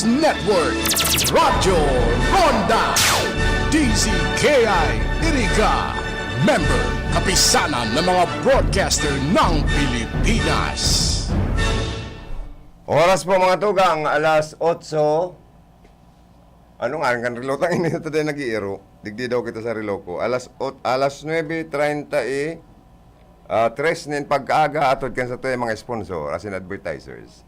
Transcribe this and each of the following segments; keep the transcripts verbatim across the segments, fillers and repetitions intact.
Network, Radyo Ronda, D Z K I Iriga, member, kapisanan ng mga broadcaster ng Pilipinas. Oras po, mga tugang, alas otso. Ano nga, ang relo tang ini ito din nag-iiro. Digdi daw kita sa relo ko. Alas ot-, alas nuebe treinta y tres nin pagkaaga, atod kan satuyang mga sponsor, asin advertisers.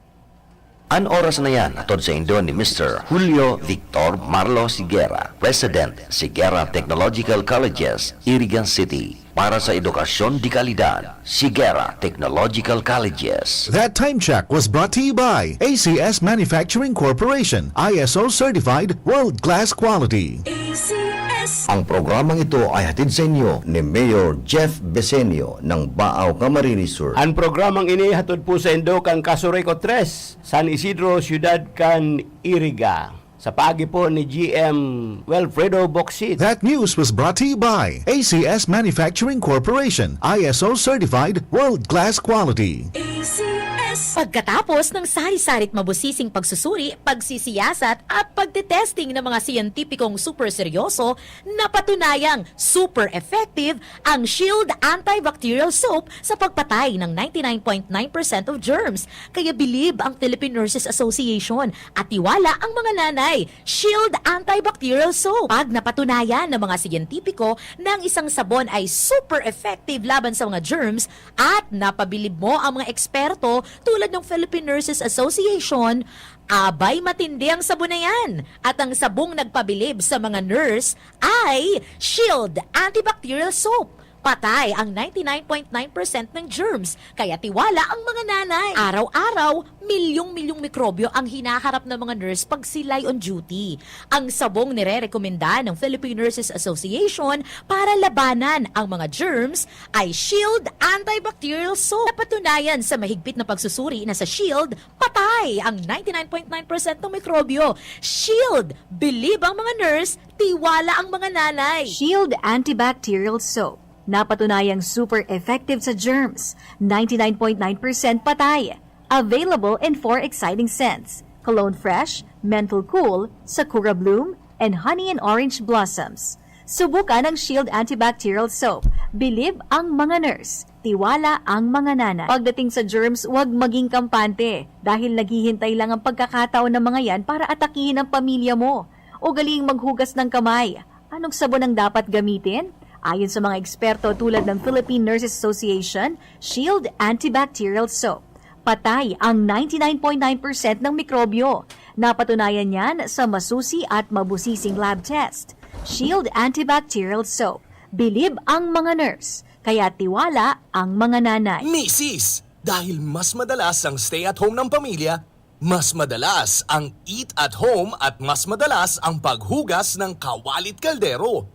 An oras na yan hatod saindo ni Mister Julio Victor Marlo Siguera, President, Siguera Technological Colleges, Irigan City. Para sa edukasyon de kalidad, Siguera Technological Colleges. That time check was brought to you by A C S Manufacturing Corporation, I S O certified, world-class quality. A C S. Ang programang ito ay hatid sa inyo ni Mayor Jeff Besenio ng Baaw, Camarines Sur. An programang ini hatod po saindo kan Casureco tres, San Isidro, siyudad kan Iriga, sa paagi po ni G M Wilfredo Bocsit. That news was brought to you by A C S Manufacturing Corporation, I S O certified, world-class quality. A C S. Pagkatapos ng sari-sari't mabusising pagsusuri, pagsisiyasat at pagtetesting ng mga siyentipikong super seryoso, napatunayang super effective ang Shield Antibacterial Soap sa pagpatay ng ninety-nine point nine percent of germs. Kaya bilib ang Philippine Nurses Association at tiwala ang mga nanay. Shield Antibacterial Soap. Pag napatunayan ng mga siyentipiko na ang isang sabon ay super effective laban sa mga germs at napabilib mo ang mga eksperto tulad ng Philippine Nurses Association, abay, matindi ang sabon na yan. At ang sabong nagpabilib sa mga nurse ay Shield Antibacterial Soap. Patay ang ninety-nine point nine percent ng germs, kaya tiwala ang mga nanay. Araw-araw, milyong-milyong mikrobyo ang hinaharap ng mga nurse pag sila'y on duty. Ang sabong nirerekomenda ng Philippine Nurses Association para labanan ang mga germs ay Shield Antibacterial Soap. Napatunayan sa mahigpit na pagsusuri na sa Shield, patay ang ninety-nine point nine percent ng mikrobyo. Shield, bilib ang mga nurse, tiwala ang mga nanay. Shield Antibacterial Soap. Napatunayang super effective sa germs. Ninety-nine point nine percent patay. Available in four exciting scents: Cologne Fresh, Menthol Cool, Sakura Bloom, and Honey and Orange Blossoms. Subukan ang Shield Antibacterial Soap. Bilib ang mga nurse. Tiwala ang mga nanay. Pagdating sa germs, huwag maging kampante dahil naghihintay lang ang pagkakataon ng mga yan para atakihin ang pamilya mo. Ugaling maghugas ng kamay. Anong sabon ang dapat gamitin? Ayon sa mga eksperto tulad ng Philippine Nurses Association, Shield Antibacterial Soap. Patay ang ninety-nine point nine percent ng mikrobyo. Napatunayan yan sa masusi at mabusising lab test. Shield Antibacterial Soap. Bilib ang mga nurse, kaya tiwala ang mga nanay. Misis, dahil mas madalas ang stay at home ng pamilya, mas madalas ang eat at home at mas madalas ang paghugas ng kawalit kaldero.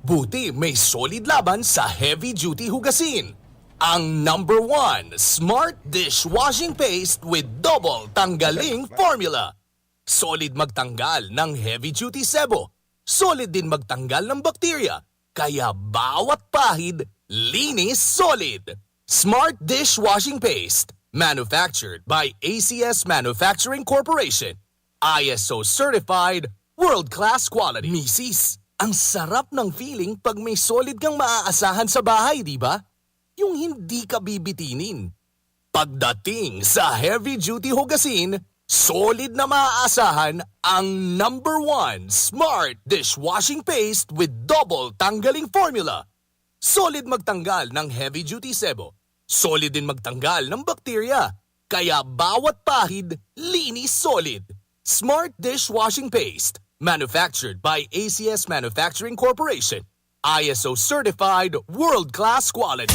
Buti may solid laban sa heavy duty hugasin. Ang number one, Smart Dishwashing Paste with Double Tanggaling Formula. Solid magtanggal ng heavy duty sebo. Solid din magtanggal ng bakterya. Kaya bawat pahid, linis solid. Smart Dishwashing Paste. Manufactured by A C S Manufacturing Corporation. I S O certified, world-class quality. Misis, ang sarap ng feeling pag may solid kang maaasahan sa bahay, di ba? Yung hindi ka bibitinin. Pagdating sa heavy-duty hugasin, solid na maaasahan ang number one Smart Dishwashing Paste with Double Tanggaling Formula. Solid magtanggal ng heavy-duty sebo. Solid din magtanggal ng bakterya. Kaya bawat pahid, linis solid. Smart Dishwashing Paste. Manufactured by A C S Manufacturing Corporation. I S O certified, world-class quality.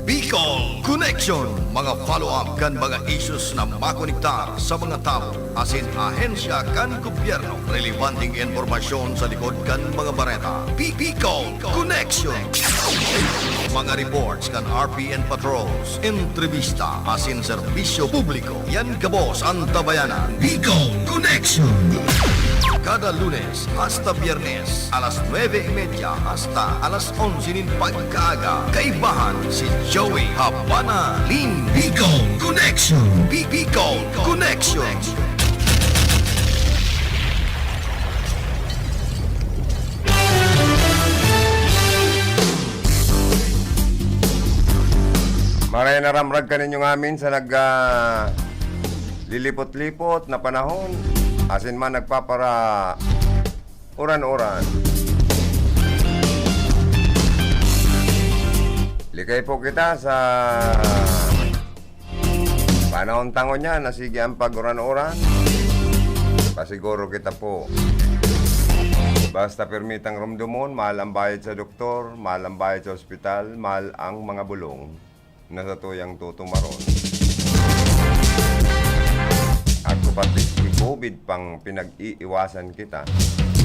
Bicol Connection. Mga follow-up kan mga issues na makonektar sa mga tawo asin ahensya kan gobyerno. Relebanteng impormasyon sa likod kan mga bareta. Bi-, Bicol Connection. Mga reports kan R P N patrols, entrevista asin serbisyo publiko. Yan gabos an tabayanan. Bicol Connection. Kada Lunes hasta Biyernes, alas nuebe y media hasta alas onse nin pagkaaga, kaibahan si Joey Habana Lin. Bicol Connection. Bi-, Bicol Connection. Maray na ramrag kaninyo ngamin sa nag, ah, lilipot-lipot na panahon, asin man nagpapara-uran-uran. Likay po kita sa panahon ta ngunyan na sige ang pag-uran-uran. Pasiguro kita po. Basta pirmitang rumdomon, mahal ang bayad sa doktor, mahal ang bayad sa ospital, mahal ang mga bulong na satuyang tutumaron. Ako pati si covid pang pinag-iiwasan kita.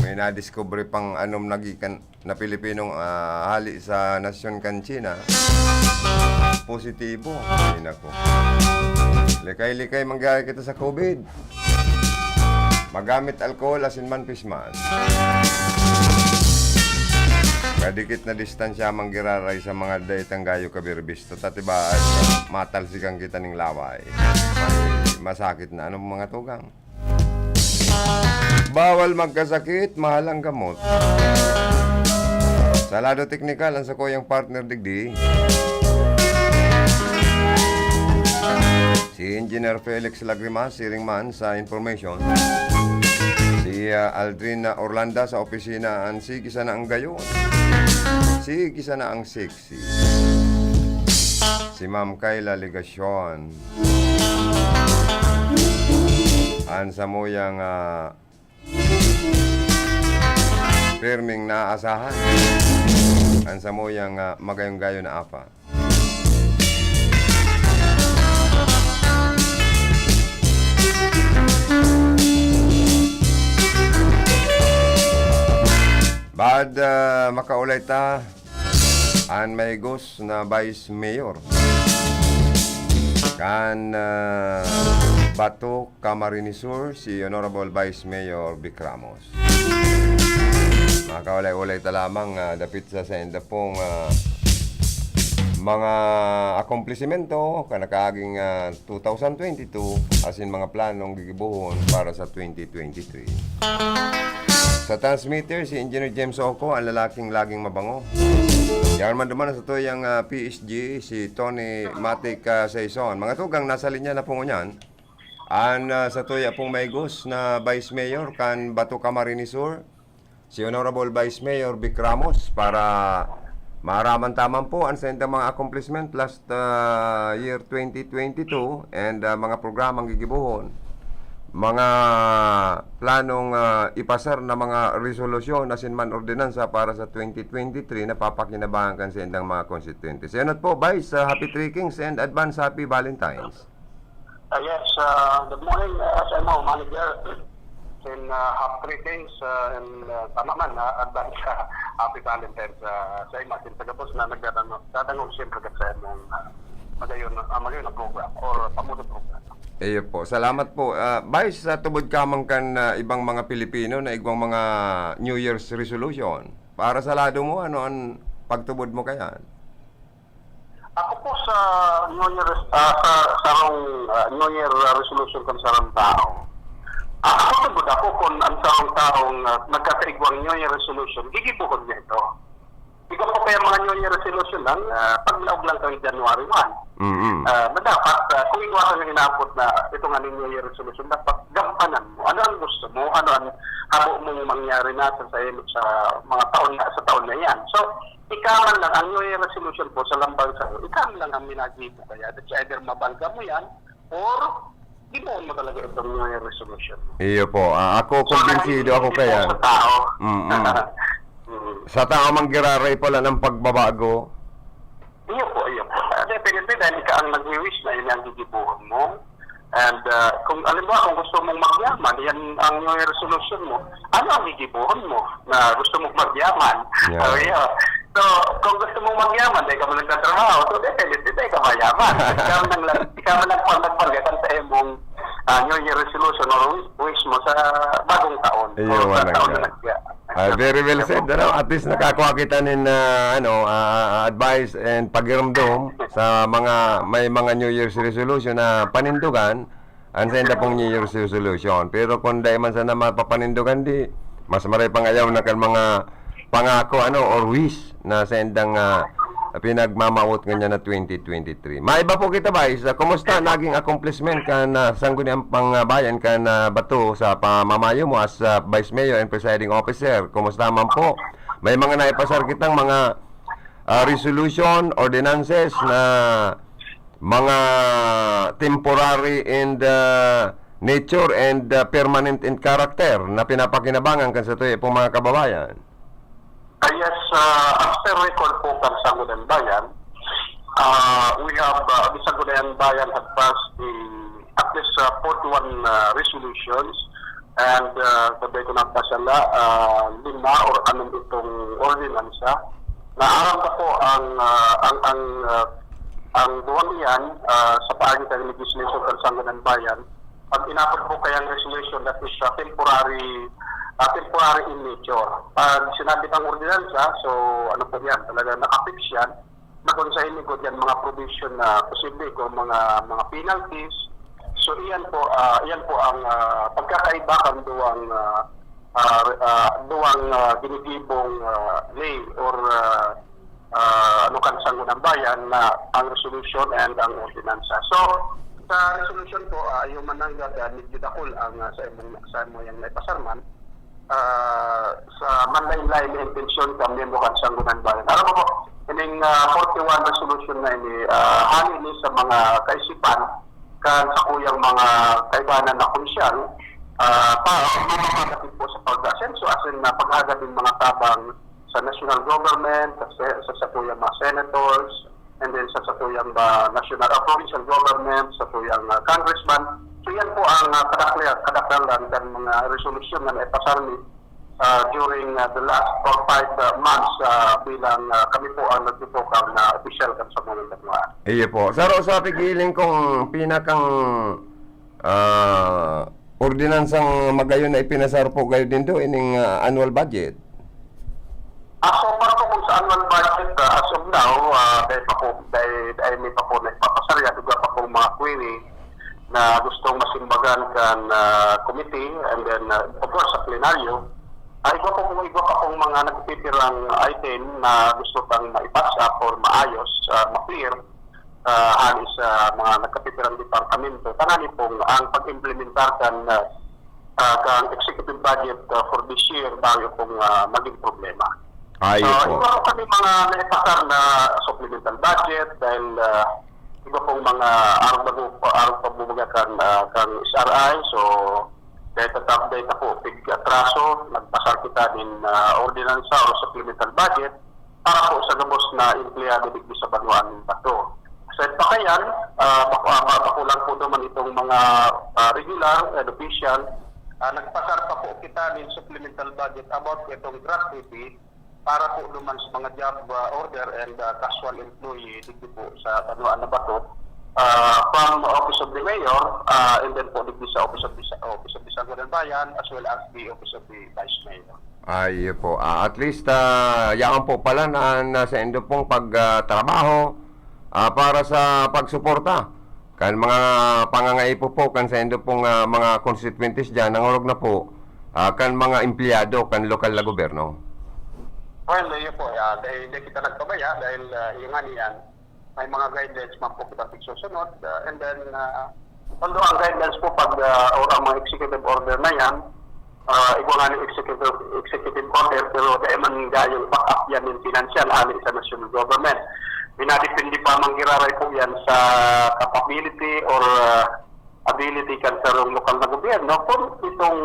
May nadiskubre pang anom na gikan na Pilipinong, ah, hali sa nasyon kan China, positibo. Ay, nako. Likay-likay mangyari kita sa covid. Magamit alcohol, asin man face mask. Kadikit na distansya manggiraray sa mga dai tanggayo kabirbisto. Tatibaad, matalsikan kita ning laway. Masakit na. Anong mga tugang? Bawal magkasakit, mahal ang gamot. Sa lado teknikal, ang sakuyang partner digdi, si Engineer Felix Lagrimas, siring man sa information. Si, ah, Aldrin Orlanda sa opisina, an sige sana ang gayon. Sige sana ang sexy. Si Ma'am Kayla Legacion. An samuyang, ah, pirming naaasahan. An samuyang, ah, magayong-gayon na apa. Bad, ah, makaulay ta, an mahigos na Vice Mayor kan, ah, Bato, Camarines Sur, si Honorable Vice Mayor Vic Ramos. Makaulay-ulay ta lamang, ah, dapit sa sainda pong, ah, mga akomplisimento kan nakaaging, ah, two thousand twenty-two, asin mga planong gigibohon para sa twenty twenty-three. Sa transmitter, si Engineer James Oco, ang lalaking laging mabango. Diyan man duman sa tuyang, ah, P S G, si Tony Matic, ah, Saison. Mga tugang, nasa linya na po ngunyan an, ah, sa tuya pong maigos na Vice Mayor kan Bato, Camarines Sur, si Honorable Vice Mayor Vic Ramos, para maaraman ta man po an saindang mga accomplishment last, ah, year twenty twenty-two and, ah, mga programang gigibohon, mga planong, ah, ipasar na mga resolusyon asin man ordinansa para sa twenty twenty-three na papakinabangan kan saindang mga konstituyente. Salamat po, Vice, ah, happy Three Kings and advance happy Valentine's. Ah, yes, ah, good morning, ah, S M O manager. And, ah, happy Three Kings, ah, and, ah, tama man, ah, advance, ah, happy Valentine's, ah, sa imo, sa gabos na nagdadano-, dadangog siyempre ka sa imong, ah, magayon, ah, magayon na program or pamuno program. Iyo po. Salamat po. Ah, Vice, sa tubod ka man kan, ah, ibang mga Pilipino na igwang mga New Year's resolution, para sa lado mo, ano an pagtubod mo kayan? Ako po sa New Year, ah, sa sarong, ah, New Year, ah, resolution kan sarong tao. Ah, ako tubod ako kun ang sarong taong, ah, nagkakaigwang New Year resolution, gigibohon niya ito. Ikaw po kaya mga New Year resolution lang, ah, paglaog lang kang January one. Mm-mm. Ah, na dapat, ah, kung igwa kang inapot na ito nga ning New Year resolution, dapat gampanan mo. Ano ang gusto mo? Ano ang habo mong mangyari na sa, sa, sa mga taon na, sa taon na yan? So, ika man lang, ang New Year resolution po sa lambang saro, ika man lang ang minagibo kaya. That's either mabangga mo yan, or gibohon mo talaga itong New Year resolution mo. Iyo po. Ah, ako, So, kumbinsido nagiging ako kaya. Sa tao. Mm-mm. Mm. Sa tao man giraray pala ng pagbabago. Iyo po, iyo po. Ah, definitely, dahil ika ang nagwi-wish na yun ang gigibohon mo. And, ah, kung, alam mo, kung gusto mong magyaman, yan ang New Year resolution mo. Ano ang gigibohon mo na gusto mong magyaman? Yeah. So, yeah. So, kung gusto mong magyaman, dahil ka mo nagtatrabaho, so definitely, dahil ka mayaman. Ikaw nang lang, ikaw nang pag-, nagpagyakan sa imong, ah, New Year resolution or wish, wish mo sa bagong taon. Iyo, or sa wala taon nga. Na nag-, Ah, very well said, ano? At least nakakua kita nin, ah, ano, ah, advice and pagirumdom sa mga may mga New Year's resolution na panindugan, ang sa inda pong New Year's resolution. Pero kung dai man sana mapapanindugan, di, mas maray pang ayaw na kan mga pangako, ano, or wish na sa indang, ah, pinagmamawot ngunyan na twenty twenty-three. Maiba po kita, Vice. Ah, kumusta naging accomplishment kan, ah, Sangguniang Pangbayan kan, ah, Bato sa pamamayo mo as, ah, Vice Mayor and Presiding Officer? Kumusta man po? May mga naipasar kitang mga, ah, resolution, ordinances na mga temporary and, ah, nature and, ah, permanent in character na pinapakinabangan kan satuya pong mga kababayan? Ah, yes, ah, as per record po kan Sangguniang Bayan, ah, we have, ah, the Sangguniang Bayan had passed the, at least, ah, forty-one, ah, resolutions, and, ah, sabay ko nagpasala, ah, lima or anom itong ordinansa. Naaram ka po ang, ah, ang, ang, ah, ang duwang iyan, ah, sa paagi kan legislation kan Sangguniang Bayan, pag inapod po kayang resolution, that is, ah, temporary, ah, temporary in nature. Pag sinabi pang ordinansa, so, ano po yan, talaga naka-fix yan, na kung sa inikot yan, mga provision na posible kung mga, mga penalties. So, iyan po, ah, iyan po ang, ah, pagkakaiba kan duwang, ah, ah, ah, duwang, ah, ginigibong, ah, ley or, ah, ah, ano kan Sangguniang Bayan na ang resolution and ang ordinansa. So, sa resolution po, ah, yung mananggad, ah, medyo dakul ang, ah, sa imong, sa imong yang naipasar man, ah, sa manlain-lain na intensyon kan miyembro kan Sangguniang Bayan. Aram mo po, ining, ah, forty-one resolution na ini, ah, hali ni sa mga kaisipan kan sakuyang mga kaibanan na konsyal, ah, pa, mamapagatid po sa pag-asenso, asin na paghagad ng mga tabang sa national government, sa, se-, sa sakuyang mga senators, and then sa sakuyang ba national, ah, provincial government, sakuyang, ah, congressman. So, yan po ang, ah, kadakla-, kadaklan kan mga resolusyon na naipasar mi, ah, during, ah, the last four, five, ah, months, ah, bilang, ah, kami po ang nagtutukaw na opisyal kan sa mga banwa. Iyo po. Saro sa pigiling kong pinakang, ah, ordinansang magayon na ipinasar po kayo din do ining, ah, annual budget? Ah, so far po kung sa annual budget, ah, as of now, ah, dahil pa po, dahil, dahil may pa po nagpapasarya, duga pa pong mga query na gustong masimbagan kan, ah, committee and then, ah, of course, sa plenaryo. Ah, igwa po, igwa pa pong mga nagpipirang item na gusto pang ma-patch up or maayos, ah, ma-clear, ah, hali sa mga nagkapipirang departamento. Tanani pong ang pag-implementar kan, ah, ah, kan executive budget, ah, for this year, bago pong, ah, maging problema. Ay, Ah, po. Iba po kami mga naipasar na supplemental budget dahil, ah, iba pong mga arog na bu-, arog pa bumaga kan, ah, kan S R I. So, dahil tatap, dahil ta po, pig atraso, nagpasar kita nin, ah, ordinansa o supplemental budget para po sa gabos na empleyado digdi sa banwaan nin Bato. Sa pa kayan, ah, bako, ah, ba-, bako lang po naman itong mga, ah, regular and official. Ah, nagpasar pa po kita nin supplemental budget about itong gratuity para po naman sa mga job, ah, order and, ah, casual employee digdi po sa banwaan na Bato, ah, from Office of the Mayor, ah, and then po digdi sa Office of the, Office of the Sangguniang Bayan as well as the Office of the Vice Mayor. Ay, iyo po. Ah, at least, ah, yaon po pala na, na sa indo pong pag, ah, trabaho, ah, para sa pagsuporta kan mga pangangaipo po kan sa indo pong, ah, mga constituentes diyan, nangorog na po, ah, kan mga empleyado kan lokal na gobyerno. Well, iyo po, ah, dahil di kita nagpabaya, dahil, ah, iyo nga niyan, may mga guidelines man po kita pagsusunod, ah, and then, ah, although ang guidelines po pag, ah, or ang mga executive order na yan, ah, igwa nga ng executive, executive order, pero dahil man gayong back up yan ng financial, hali sa national government. Minadepende pa mang giraray po yan sa capability or, ah, ability kan sarong lokal na gobyerno, kung itong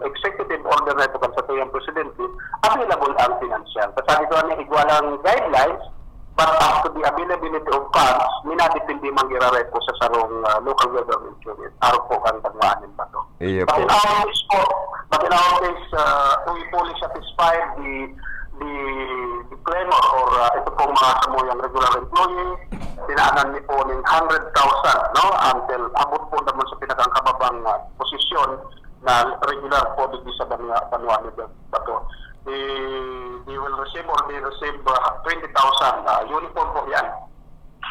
executive order na ito kan satuyang presidente, available ang financial. Kasi sabi ko, ano, igwa lang guidelines, but as to the availability of funds, minadepende man giraray po sa sarong, ah, local government unit, arog po kan banwaan nin Bato. Iyo po. But in our case po, but in our case, ah, we fully satisfied the, the, the clamor or, ah, ito pong mga samuyang regular employee, tinaanan mi po ning hundred thousand, no? Until abot po naman sa pinakang babang, ah, posisyon na regular po digdi sa banwa, banwa ni Bato. They, they will receive or they receive, ah, twenty thousand, ah, uniform po yan.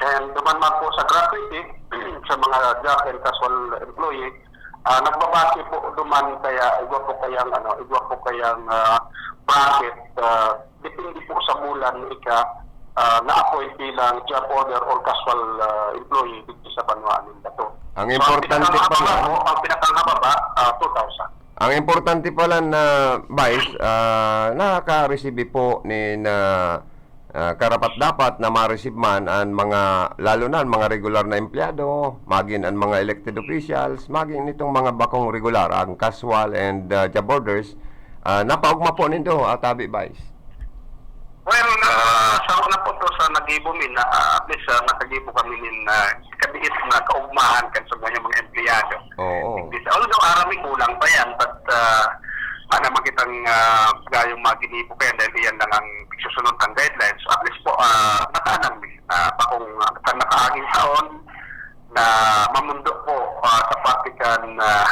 And duman man po sa gratuity, sa mga job and casual employee, ah, nagbabase po duman kaya igwa po kayang, ano, igwa po kayang, ah, bracket, ah, depende po sa bulan ika, ah, na-appoint bilang job holder or casual, ah, employee dito sa banwaan ninda to. Ang So, ang importante pala, pinakamababa po, ang pinakamababa, ah, two thousand. Ang importante pala na, Vice, ah, nakaka-receive po ni na, ah, karapat-dapat na ma-receive man an mga, lalo na an mga regular na empleyado, magin an mga elected officials, magin nitong mga bakong regular, ang casual and, ah, job orders, ah, napaogma po nindo, ah, tabi, Vice? Well, ah, sa una po to sa nagibo mi na, ah, at least, ah, nakagibo kami nin, ah, kabiit na kaugmahan kan sa mga, mga empleyado. Oo. Although, aram mi kulang pa yan, but, ah, ana makitang, ah, gayong maginibo kayan dahil iyan lang ang pagsusunod ng guidelines. So, at least po, ah, nakaanam mi na bakong, ah, sa nakaaging taon, na mamundo po, ah, sa parte kan, ah,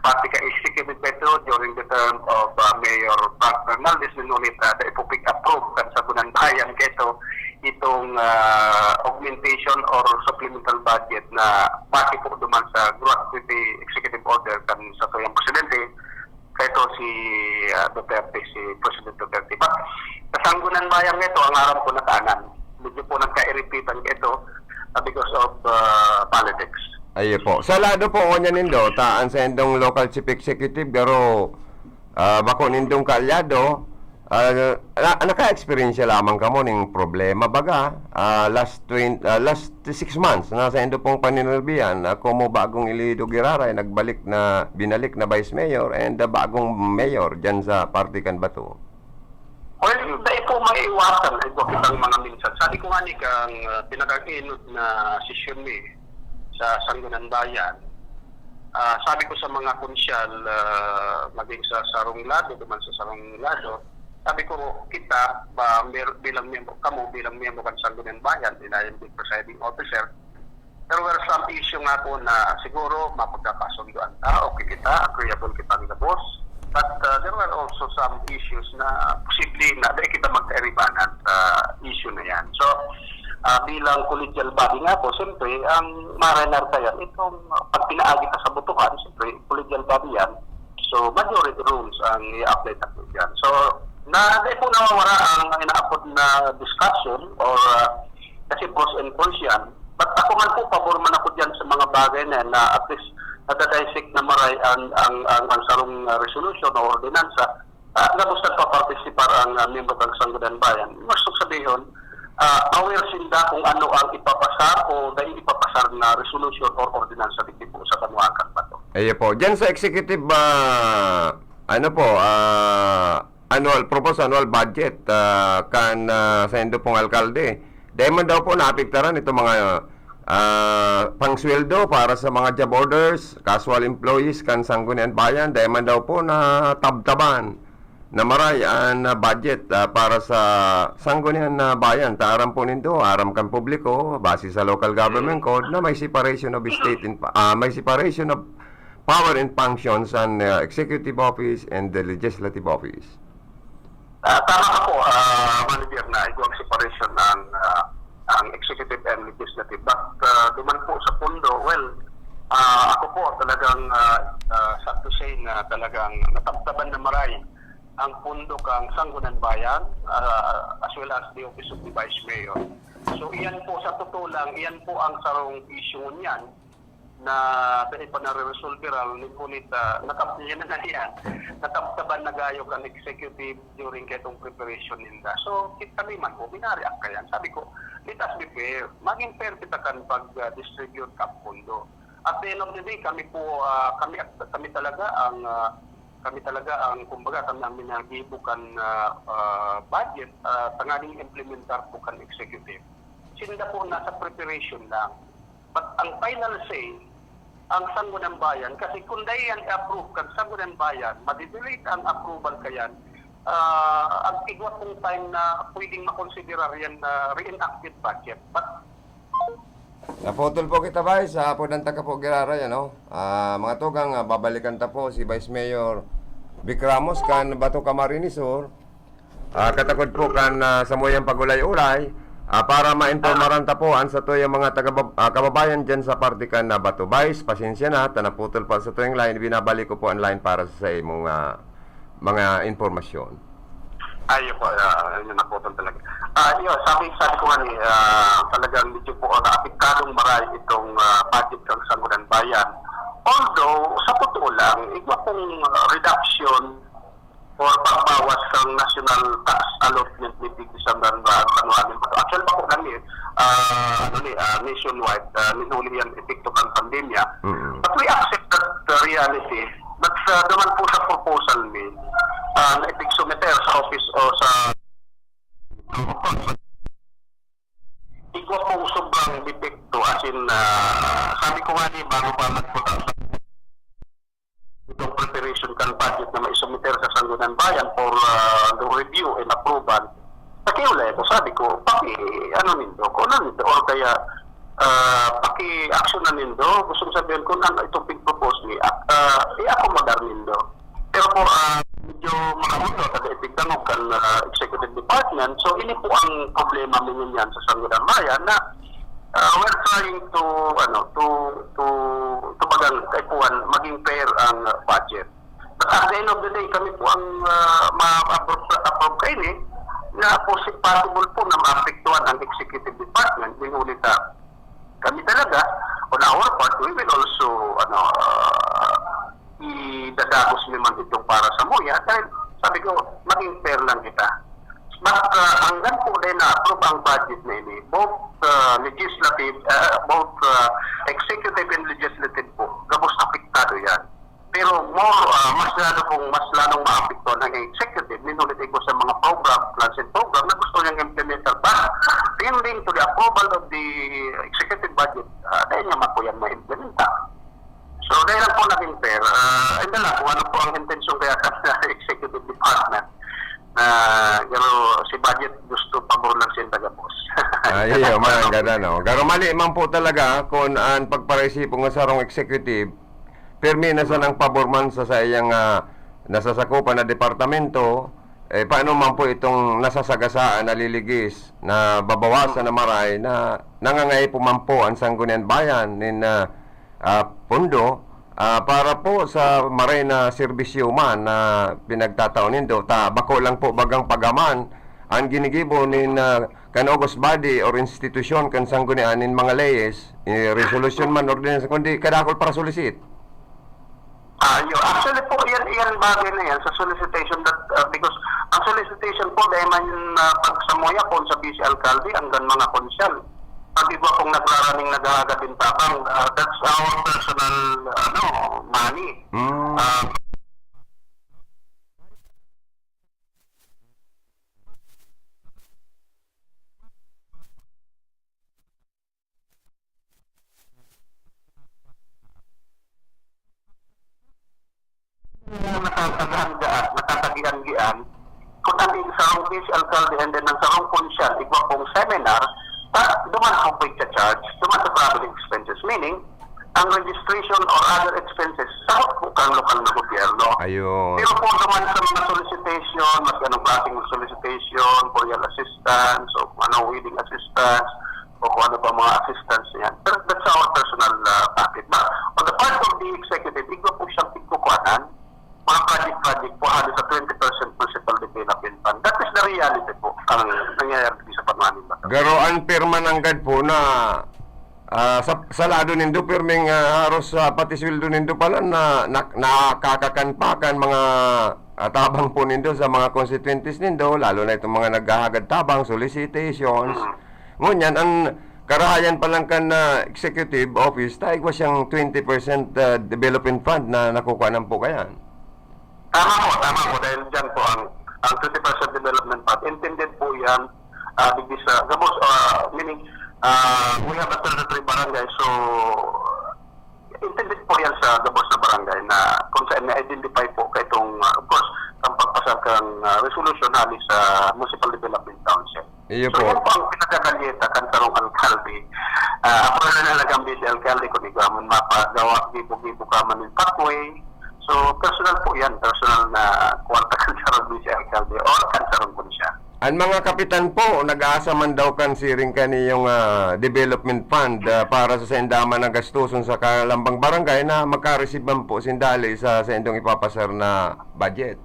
parte kan executive Petro during the term of, ah, Mayor Frank Fernandez, ngunit, ah, dai po pig-approve kan Sangguniang Bayan kaito itong, ah, augmentation or supplemental budget na base po duman sa gratuity executive order kan satuyang presidente. Kaito si, ah, Duterte, si President Duterte. But sa Sangguniang Bayan nga ito, ang aram ko nakaanam. Medyo po nagkairipitan ito, ah, because of, ah, politics. Ayo po. Sa lado po, ngunyan nindo, ta, an saindong local chief executive, garo, ah, bako nindong kaalyado, ah, na, naka-eksperyensya lamang kamo ning problema, baga, ah, last twenty, ah, last six months, na saindo pong paninirbihan, ah, komo bagong elehido giraray, nagbalik na, binalik na vice mayor and, ah, bagong mayor dyan sa parte kan Bato. Well, dai po maiiwasan, ay, wa kitang mga minsan. Sabi ko nga ni kang, ah, pinakag-inot na sesyon mi sa Sangguniang Bayan, ah, sabi ko sa mga konsyal, ah, maging sa sarong lado, duman sa sarong lado, sabi ko, kita, ba, mer-, bilang miyembro, kamo bilang miyembro kan Sangguniang Bayan, and I am the presiding officer, there were some issue nga po na siguro mapagkakasundoan ta, okay kita, agreeable kitang gabos. But, uh, there were also some issues na posible na dai kita magkairibanan sa issue na yan. So, uh, bilang collegial body nga po, siyempre, ang marenar kaya itong pag pinaagi ta sa botohan, siyempre, collegial body yan. So, majority rules ang i-apply natin dyan. So, na, dai po nawawara ang inaapod na discussion or, uh, kasi pros and cons yan. But ako man po, pabor man ako dyan sa mga bagay na yan, na at least nadadissect na maray ang, ang, ang, ang sarong, uh, resolution o ordinansa, uh, na gusto papartisipar ang, uh, miyembro ng Sangguniang Bayan. Gusto sabihon, uh, aware sinda kung ano ang ipapasar o dai ipapasar na resolution or ordinansa dito po sa banwaan kan Bato. Ayo po. Diyan sa executive, ah, ano po, ah, annual, proposed annual budget, ah, kan, ah, saindo pong alkalde. Dai man daw po naapektaran itong mga, ah, pangsweldo para sa mga job orders, casual employees kan Sangguniang Bayan. Dai man daw po natabtaban na maray an, ah, budget, ah, para sa Sangguniang, ah, Bayan. Ta aram po nindo, aram kan publiko, base sa local government code, na may separation of state and pa-, ah, may separation of power and functions an, ah, executive office and the legislative office. Ah, tama ka po, ah, Manager, na igwang separation ang, ah, ang executive and legislative. But, ah, duman po sa pondo, well, ah, ako po talagang, ah, ah, sad to say na talagang natabtaban na maray ang pondo kang Sangguniang Bayan, ah, as well as the Office of the Vice Mayor. So, iyan po, sa totoo lang, iyan po ang sarong issue ngunyan na dai pa nare-resolve, nin ngunit, ah, natab-, yan na nga yan. Natabtaban na gayo kan executive during ketong preparation ninda. So, kit-, kami man po, minareact kayan. Sabi ko, "Let us be fair. Maging fair kita kan pag, ah, distribute kan pondo." At the end of the day, kami po, ah, kami, kami talaga ang, ah, kami talaga ang, kumbaga, kami ang minagibo kan, ah, ah, budget, ah, tanganing implementar po kan executive. Sinda po nasa preparation lang. But ang final say, ang Sangguniang Bayan, kasi kung dai yan i-approve kan Sangguniang Bayan, madidelay ang approval kayan, ah, ang igwa pong time na pwedeng makonsiderar yan na reenacted budget. But Naputol po kita, Vice. Ah, apodan ta ka po giraray, ano? Ah, mga tugang, ah, babalikan ta po si Vice Mayor Vic Ramos kan Bato, Camarines Sur. Ah, katakod po kan, ah, samuyang pag-ulay-ulay, ah, para maimpormaran ta po an satuyang mga taga-, ah, kababayan diyan sa parte kan, ah, Bato. Vice, pasensya na, ta naputol pa satuyang line. Binabalik ko po ang line para sa imong, ah, mga impormasyon. Ayun po, ah, yun, naputol talaga. Ah, yun, sabi, sabi ko nga ni, ah, talagang medyo po, ah, apektadong maray itong, ah, budget ng Sangguniang Bayan. Although, sa totoo lang, igwa pong, ah, reduction or pagbawas ng national tax allotment ni Digdi San Juan, San Juan. Actually, bako lang ni, ah, ano ni, ah, nationwide, ah, ni huli yan epekto kan pandemya. Mm. But we accept that, uh, reality. But, uh, duman po sa proposal ni, ah, na ipigsumiter sa office o sa igwa pong sobrang depekto, as in, ah, sabi ko nga ni, bago pa magpunta sa itong preparation kan budget na maisumiter sa Sangguniang Bayan for, ah, the review and approval, nakiulay ako, sabi ko, "Paki-, ano nindo, kung ano nindo, or kaya, ah, paki-action na nindo, gustong sabihin kung ano itong pig-propose ni, at, ah, i-accommodar nindo." Pero po, ah, medyo makamundo, taga ipigdangog kan, ah, executive department. So, ini po ang problema mi ngunyan sa Sangguniang Bayan na, ah, we're trying to, ano, to, to, to bagang kaipuhan, maging fair ang, ah, budget. But at the end of the day, kami po ang, ah, ma-approve, approve kaini, na posi-, possible po na maapektuhan ang executive department, din ulit, ah, kami talaga, on our part, we will also, ano, ah, idadagos mi man itong para samuya. Dahil, sabi ko, maging fair lang kita. But, ah, hanggang po dahil na-approve ang budget na ini, both, ah, legislative, ah, both, ah, executive and legislative po, gabos apektado yan. Pero more, ah, mas lalo pong, mas lalong maapektuhan ang executive, minulit ko sa mga program, plans and program na gusto niyang implementar. But pending to the approval of the executive budget, ah, dahil nga man po yan ma-implementa. So, dahil lang po naging fair, ah, ayun na lang kung ano po ang intensyon kaya sa executive department. Na, pero si budget gusto pabor lang siya taga boss. Ay, iyo man, ganda, no? Pero mali man po talaga kung ang pagparaisipon nga sarong executive, pirmi na sa nang pabor man sa saiyang, ah, nasasakupan na departamento, eh, paano man po itong nasasagasaan, naliligis, na babawasan na maray, na nangangaipo man po ang Sangguniang Bayan nin, ah, ah, pondo, ah, para po sa maray na serbisyo man na pinagtatao nindo, ta bako lang po bagang pagaman ang ginigibo nin, ah, kan august body or institusyon kan Sanggunian nin mga leyes, eh, resolusyon man, ordinansa, kundi kadakul para solicit. Ah, yo, actually po, yan, yan bagay na yan sa solicitation that, ah, because ang solicitation po, dahil man, ah, pagsamuya po sa vice alkalde, hanggang mga konsyal. Pag iba pong nagraraning naghahagad din tabang, ah, that's our personal, ano, money. Mm. Ah, Yung natatagaan-gaan, natatagian-gian, kung ano yung sarong vice alkalde and then ang sarong konsyal, igwa pong seminar, ta, duman ang pagcha-charge, duman sa travel expenses. Meaning, ang registration or other expenses, sahot po kang lokal na gobyerno. Ayun. Pero po naman sa mga solicitation, mas anong klaseng solicitation, burial assistance, o kung ano, wedding assistance, o kung ano pa mga assistance niyan. Pero that's our personal, ah, pocket. But on the part of the executive, igwa po siyang pigkukuhanan, mga project-project po, halos sa twenty percent municipal development fund. That is the reality po, ang nangyayari sa pamahaling batas. Garo ang pirma nanggad po na, ah, sa, sa lado nindo, pirming, ah, haros, ah, pati sweldo nindo pala na, na, nakakakan pa kan mga, ah, tabang po nindo sa mga constituentes nindo, lalo na itong mga naghahagad tabang, solicitations. Mm. Ngunyan, ang karahayan pa lang kan, ah, executive office, ta igwa siyang twenty percent, ah, development fund na nakukuhanan po kayan. Tama po, tama po. Dahil dyan po ang, ang twenty percent development fund. Intended po yan, ah, digdi sa, gabos, ah, meaning, ah, we have a thirty-three barangay, so, intended po yan sa gabos na barangay na kung saan na-identify po kaitong, ah, of course, ang pagpasar kang, ah, resolution hali sa Municipal Development Council. Iyo po. So, yan po ang pinagagalyeta kan sarong alkalde. Ah, ako na lang ang vice alkalde kung igwa man mapagawa, gibo-gibo ka man yung pathway. So, personal po yan, personal na kwarta kan sarong vice alkalde or kan sarong konsya. An mga kapitan po, nag-aasa man daw kan siring kaniyong, ah, development fund, ah, para sa sainda man na gastuson sa kalambang barangay na magka-receive man po sindali sa saindong ipapasar na budget.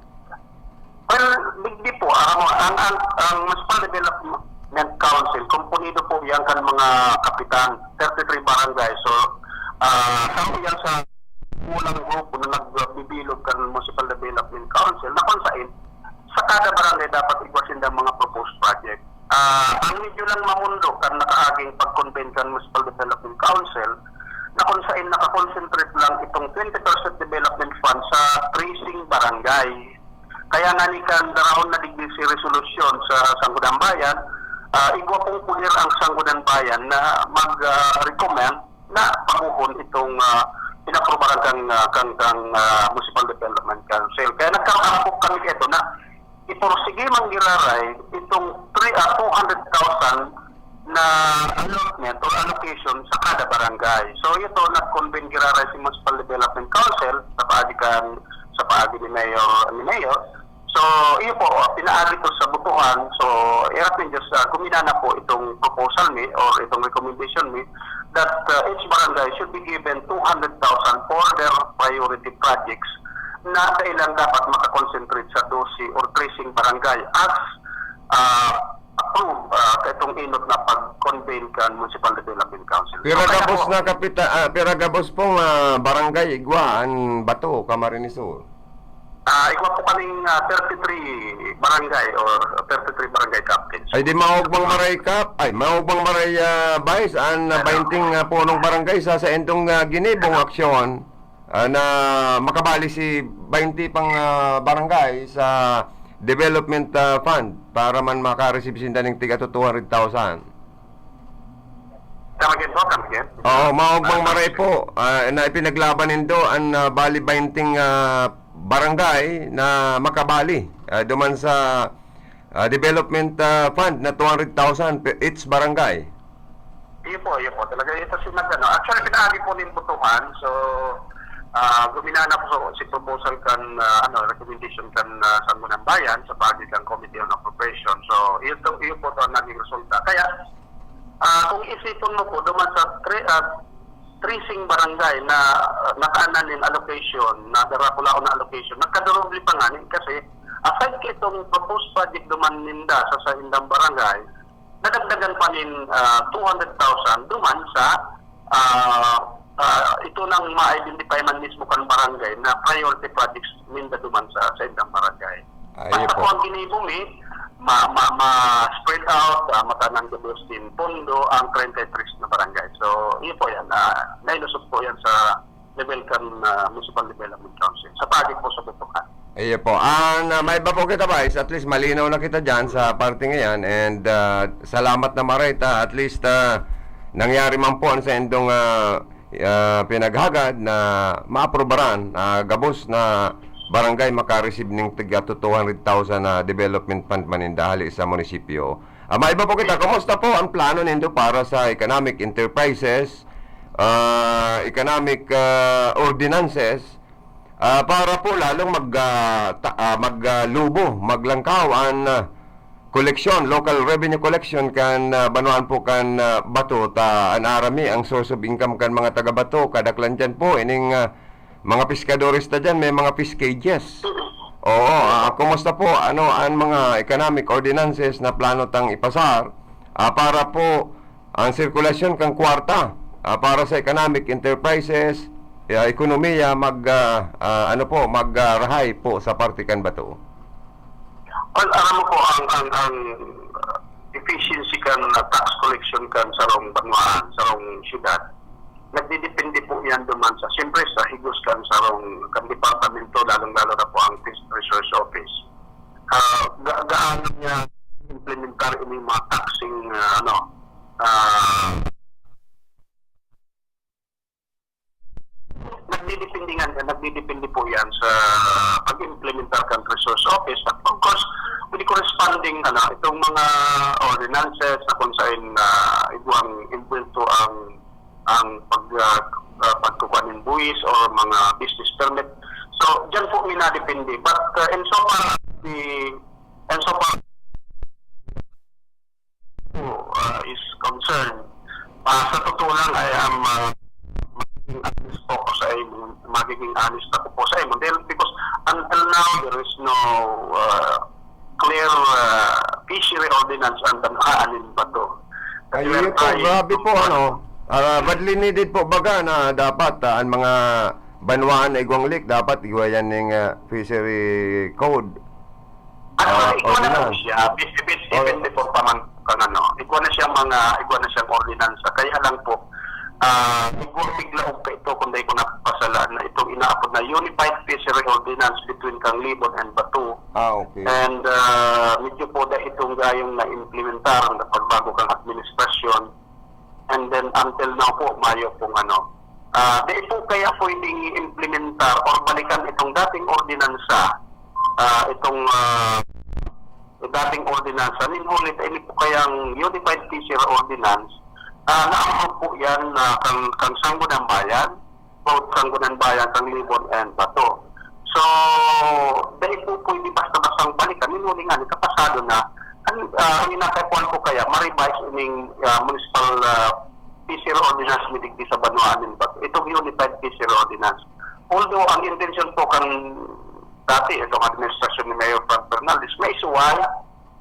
Well, digdi po, ah, ang, ang, ang Municipal Development Council, komponido po yan kan mga kapitan, thirty-three barangay. So, ah, sa yan sa unang grupo na nagbibilog kan Municipal Development Council, na kung sain, sa kada barangay dapat igwa sinda mga proposed project. Ah, ang medyo lang mamundo kan nakaaging pag-convene kan Municipal Development Council, na kung sain nakakonsentrate lang itong twenty percent development fund sa tracing barangay. Kaya nga ni kan darahon na digdi si resolusyon sa Sangguniang Bayan, ah, igwa pong puder ang Sangguniang Bayan na mag, ah, recommend na paguhon itong, ah, inaprubaran kang, ah, kang, kang, ah, Municipal Development Council. Kaya nagkaroon po kami ito na iporsige man giraray itong three, ah, two hundred thousand na allotment or allocation sa kada barangay. So, ito, nag-convene giraray si Municipal Development Council sa paagi kan, sa paagi ni Mayor, ni Mayor. So, iyo po, pinaagi to sa botohan. So, iratin just, ah, guminana po itong proposal mi or itong recommendation mi that, ah, each barangay should be given two hundred thousand for their priority projects na kailan dapat makakonsentrate sa doce or tracing barangay as, ah, approved, ah, kaitong inot na pag-convene kan Municipal Development Council. So, Pira kaya gabos po na kapita-, ah, pira gabos pong, ah, barangay igwa an bato, Camarines Sur? Ah, igwa po kaming, ah, thirty-three barangay or thirty-three barangay captains. Ay, di maog bang maray kap-, ay, maog bang maray, ah, Vice, an, ah, Ano? bainting, ah, punong barangay sa, sa entong, ah, ginibong Ano? aksyon, ah, na makabali si bainti pang, ah, barangay sa development, ah, fund para man maka-receive sinda ning tiga two hundred thousand. Come again po, come again. Oo, maog bang Ah, maray po, ah, na ipinaglaban nindo an, ah, bali bainting, ah, barangay na makabali, ah, duman sa, ah, development, ah, fund na two hundred thousand per each barangay? Iyo po, iyo po. Talaga ito si nag-, ano, actually, pinaagi po nin botohan. So, ah, guminana po si proposal kan, ah, ano, recommendation kan, ah, Sangguniang Bayan sa paagi kan Committee on Appropriation. So, iyo to, iyo po to ang naging resulta. Kaya, ah, kung isipon mo po, duman sa tre-, ah, tracing barangay na, ah, nakaanan nin allocation, na darakulaon na allocation, nagkaduruble pa nga ni kasi aside kitong proposed project duman ninda sa saindang barangay, nadagdagan pa nin, ah, two hundred thousand duman sa, ah, ah, ito nang ma-identify man mismo kan barangay na priority projects ninda duman sa, sa indang barangay. Ah, iyo Basta po. po ang ginibo mi, ma-, ma-, ma-spread out, ah, matanang gabos din pondo ang treinta y tres na barangay. So, iyo po yan. Ah, nailusot po yan sa level kan, ah, Municipal Development Council. Sa paagi po sa botohan. Iyo po. Ah, na, may iba po kita, Vice. At least malinaw na kita dyan sa parte ngayon. And, ah, salamat na maray ta. At least, ah, nangyari man po ang sa indong, ah, ah, pinaghagad na maaprobaran, ah, gabos na barangay maka-receive ning tiga two hundred thousand na development fund man ninda hali sa munisipyo. Ah, may iba po kita. Kumusta po ang plano nindo para sa economic enterprises, ah, economic, ah, ordinances, ah, para po lalong mag, ah, ta-, ah, mag, ah, lubo, maglangkaw an, ah, koleksyon, local revenue collection kan, ah, banwaan po kan, ah, Bato, ta an aram mi ang source of income kan mga taga Bato, kadaklan diyan po ining, ah, mga piskadores ta diyan, may mga fish cages. Oo, ah, kumusta po? Ano ang mga economic ordinances na plano tang ipasar, ah, para po ang sirkulasyon kan kwarta, ah, para sa economic enterprises, ah, ekonomiya mag, ah, ah, ano po, mag, ah, rahay po sa parte kan Bato? Well, aram mo po, ang, ang, ang, ah, efficiency kan, ah, tax collection kan sarong banwaan, sarong syudad, nagdidepende po yan duman sa, siyempre, sa higos kan sarong, kan departamento, lalong-lalo na po ang Fish Resource Office. Ah, ga-, gaano niya implementar ini mga taxing, ah, ano, ah, nagdidepende nga, nagdidepende po yan sa pag-implementar kan resource office. At of course, with the corres-, Funding, ano, itong mga ordinances na kung saan, ah, igwang imbuwelto ang, ang pag, ah, ah, pagkukuha ng buwis or mga business permit. So, diyan po minadepende. But, ah, in so far, the, in so far, uh, is concerned, ah, sa totoo lang, I am, ah, magiging honest po ako sa imo, magiging honest ako po sa imo. Dahil, because until now, there is no, ah, clear, ah, fishery ordinance ang Banwaan nin Bato. Kasi Ayun meron po, tayo grabe itong po, ano, ah, badly needed po baga na dapat, ah, ang mga banwaan na igwang lake, dapat igwa yan ning, ah, fishery code. Actually, Ah, igwa na po ordinance. siya. Bis-, bis-, Oh. even before pa man kan ano, igwa na siyang mga, igwa na siyang ordinansa. Kaya lang po, ah, igwa bigla og pa ito, kung di ko napasala, na itong inaapod na Unified Fishery Ordinance between Canglibon and Bato. Ah, okay. And, ah, medyo po da itong gayong na-implementar na pagbago kang administrasyon. And then, until now po, mayo pong ano. Ah, di po kaya pwedeng i-implementar or balikan itong dating ordinansa, ah, itong, ah, dating ordinansa, nin huli ta ini po kayang Unified Fishery Ordinance, ah, na-approve po yan, ah, kang, kang Sangguniang Bayan, both Sangguniang Bayan, Canglibon and Bato. So, dai po pwede basta-bastang balikan, nin huli nga, ni kapasado na, ang, ah, ang inakaipuhan ko kaya, ma-revise ining, ah, municipal, ah, fishery ordinance mi digdi sa banwaan nin Bato. Itong Unified Fishery Ordinance. Although, ang intensyon po kan dati, itong administrasyon ni Mayor Franz Fernandez, maisuway,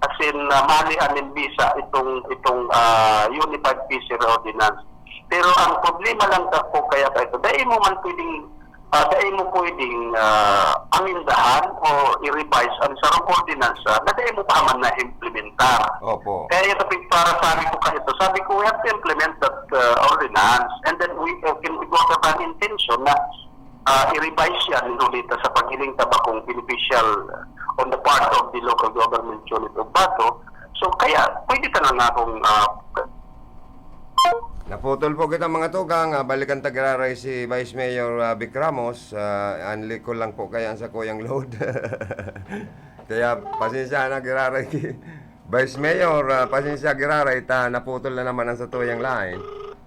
as in, ah, mali aning bisa itong, itong, ah, Unified Fishery Ordinance. Pero ang problema lang ka po kaya pa ito, dai mo man pwedeng, ah, dai mo pwedeng, ah, amendahan o i-revise ang sarong ordinansa na dai mo pa man na-implementar. Opo. Kaya ito, para sabi ko kahit ito, sabi ko, "We have to implement that, ah, ordinance." And then we, uh, can, it was an intention na, ah, i-revise yan, nin huli ta sa paghiling ta bakong beneficial, uh, on the part of the local government unit of Bato. So, kaya pwede ta na nga kung, ah, Naputol po kita, mga tugang. Ah, balikan ta giraray si Vice Mayor, ah, Vic Ramos. Ah, anli ko lang po kaya ang sakuyang load. Kaya pasensya na giraray ki-, Vice Mayor, ah, pasensya giraray ta naputol na naman ang satuyang line.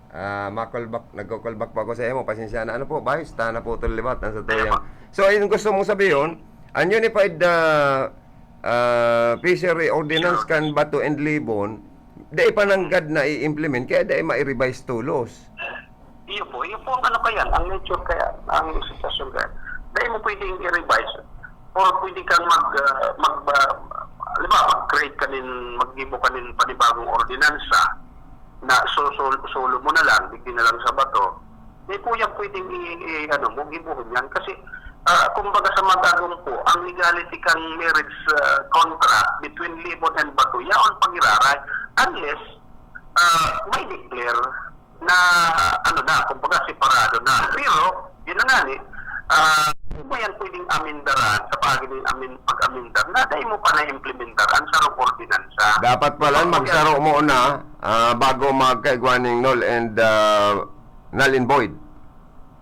Ah, ma-call back, nagko-call back po ako sa imo. Pasensya na. Ano po, Vice? Ta naputol liwat ang satuyang. So, yung gusto mong sabihin, ang Unified, ah, ah, Fishery Ordinance kan Bato and Libon, dai pa nanggad na i-implement, kaya dai ma-revise tolos. Iyo po, iyo po ang ano kaya, ang nature kaya, ang sitwasyon kaya. Dai mo pwedeng i-revise. Or pwede kang mag, ah, mag, ah, halimbawa, mag-create ka nin, maggibo ka nin panibagong ordinansa na so-, so-, solo mo na lang, digdi na lang sa Bato. Di po yan pwedeng i-, i-, ano mo, gibohon yan. Kasi, ah, kumbaga sa mag-agom po, ang legality kan marriage, ah, contract between Libon and Bato, yaon pagiraray. Unless, ah, may declare na, ano na, kumbaga separado na. Pero, yun na nga ni, ah, di mo yan pwedeng amindaran sa paagi nin amin-, pag-amindar na dai mo pa na-implementar ang sarong ordinansa. Dapat pala Bago yan. magsaro mo na, ah, bago magkaigwa ning null and, ah, null and void.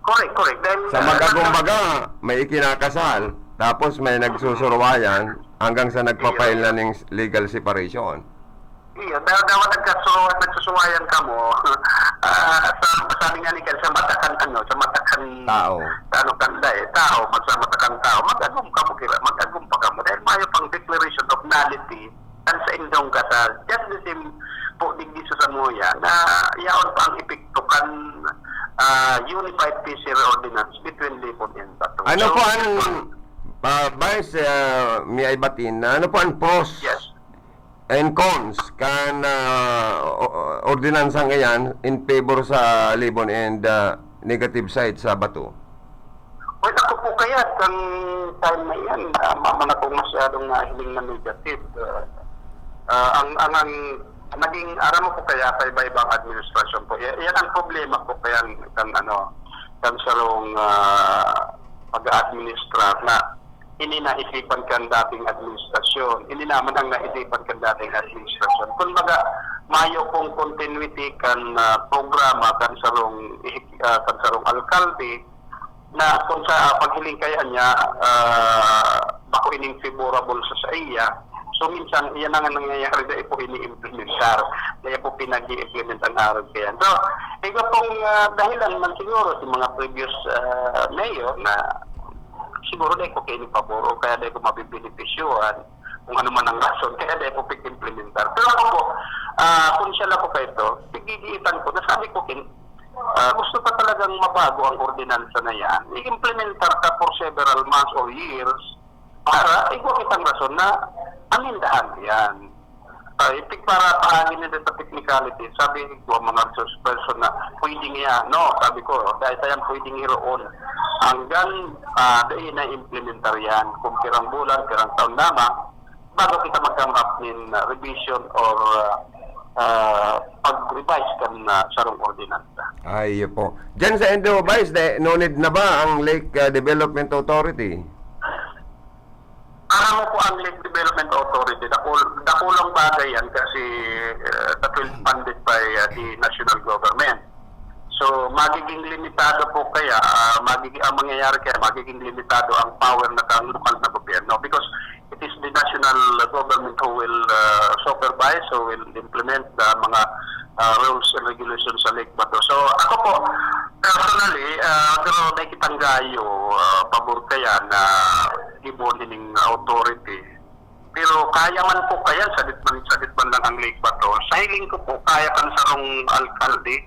Correct, correct. Dahil, Sa ah, magagong nasa- baga, may ikinakasal, tapos may nagsusuruwayan, hanggang sa nagpapail Iya. na ning legal separation. Iyo, da-, dapat nagkasuwa-, nagsusuwayan kamo, ah, sa, sabi nga ni Ken, sa mata kan, ano, sa mata kan, Tao. ano, kan, eh, tao, mag-, sa mata kan tao, mag-agom kamo, kira-, mag-agom pa kamo. Dahil mayo pang declaration of nullity, kan sa indong kasal. Just the same po, digdi sa Samoya, na yaon pa ang epekto kan, ah, Unified Fishery Ordinance between Libon and Bato. Ano So, po ang, ah, Vice, ah, may I batin, ano po ang pros Yes. and cons kan, ah, o-, o-, ordinansang iyan in favor sa Libon and, ah, negative side sa Bato? Well, ako po kaya, ang time na iyan, ah, maman akong masyadong nahiling na negative. Ah, ah, ang, ang, ang naging, aram mo po kaya, sa iba-ibang administrasyon po, i-, iyan ang problema po kaya kan, ano, kan sarong, ah, pag-a-administrar na ini naisipan kan dating administrasyon, ini naman ang naisipan kan dating administrasyon. Kumbaga, mayo pong continuity kan, ah, programa kan sarong, ah, kan sarong alkalde na kung sa paghiling kaya niya, ah, bako ining favorable sa saiya. So, minsan, iyan ang nangyayari, dai po ini-implementar, dai po pinag-i-implement ang arog kaiyan. So, iba pong, ah, dahilan man siguro sa mga previous, ah, mayor na siguro dai ko kaini pabor o kaya dai ko mabebenepisyohan, kung ano man ang rason, kaya dai ko pag-implementar. Pero ako po, ah, kung siya lang po kaito, piggigiitan ko, nasabi ko, kin-, ah, gusto pa talagang mabago ang ordinansa na yan, i-implementar ka for several months or years, para igwa kitang rason na amendahan yan. Ah, ipig para paagi na sa technicality, sabi ko, mga resource person na, "Pwede niya," no? Sabi ko, "Dahil tayo pwedeng hiroon." Hanggang, ah, dai na implementar yan. Kung pirang bulan, pirang taon lamang, bago kita mag-come up nin, ah, revision or, ah, ah, pag-revise kan, ah, sarong ordinansa. Ay, iyo po. Diyan sa Indo, Vice, de-, no need na ba ang Lake, ah, Development Authority? Aram mo po ang Lake Development Authority, dakul-, dakulang bagay yan kasi, uh, that will funded by, uh, the national government. So, magiging limitado po kaya, ah, magiging, ang mangyayari kaya, magiging limitado ang power na ng lokal na gobyerno because it is the national government who will, uh, supervise, who will implement the mga, uh, rules and regulations sa Lake Bato. So, ako po, personally, uh, pero may kitang gayo, uh, pabor kaya na gibo ning authority. Pero kaya man po kaya, sadit man, sadit man lang ang Lake Bato. Sa hiling ko po, kaya kan sarong alkalde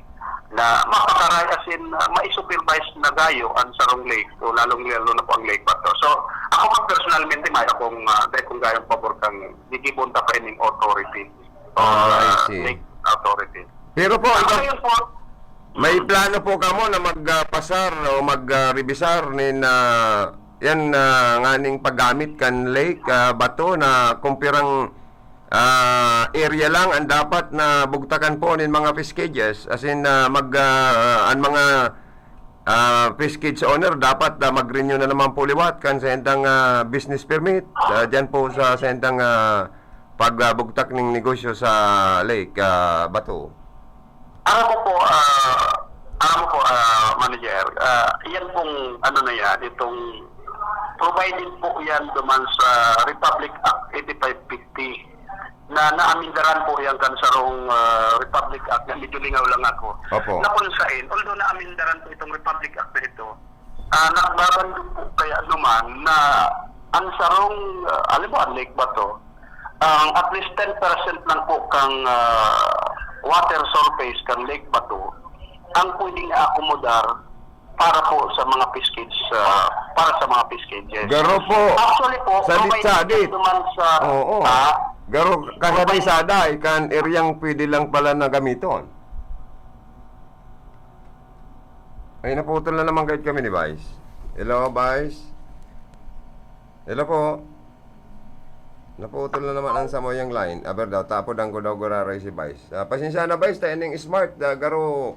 na mapakaray, as in, uh, mai-supervise na gayo ang sarong lake, o lalong-lalo na po ang Lake Bato. So, ako po personalmente, may akong, uh, may akong gayong pabor kang gigibon ta pa ining authority. O, Ah, I uh, see. Lake authority. Pero po, Ano ikaw, yun po? may plano po kamo na mag, ah, pasar o mag, ah, revisar nin, ah, yan, ah, nganing paggamit kan lake, ah, bato na kung pirang, ah, area lang ang dapat na bugtakan po nin mga fish cages. As in, ah, mag, ah, ang mga, ah, fish cage owner dapat, ah, mag-renew na naman po liwat kan sa entang, ah, business permit. Ah, dyan po sa, sa entang, ah, pagbugtak ning negosyo sa lake, ah, bato. Aram mo po, ah, aram mo po, ah, Manager, ah, yan pong ano na yan, itong provided po yan duman sa Republic Act eighty-five fifty na naamindaran po yan kan sarong, ah, Republic Act na medyo lingaw lang ako. Opo. Na kung sain, although naamindaran po itong Republic Act na ito, ah, nagbabando po kaya naman na ang sarong, ah, halimbawa, Lake Bato, ang at least ten percent lang po kang, ah, water surface kang Lake Bato ang pwedeng akomodar para po sa mga fish cage, ah, para sa mga fish cages. Garo po. Actually po, Sadit-sadit. provided naman sa, Oo. ah, Garo, kasadi-saday, kan eryang pwede lang pala na gamiton. Ay, naputol na naman kayo kami ni Vice. Hello, Vice? Hello po? Naputol na naman ang samoyang line. Aber daw, tapod ang kudaw guraray si Vice. Ah, pasensya na, Vice, ta ining smart, ah, garo,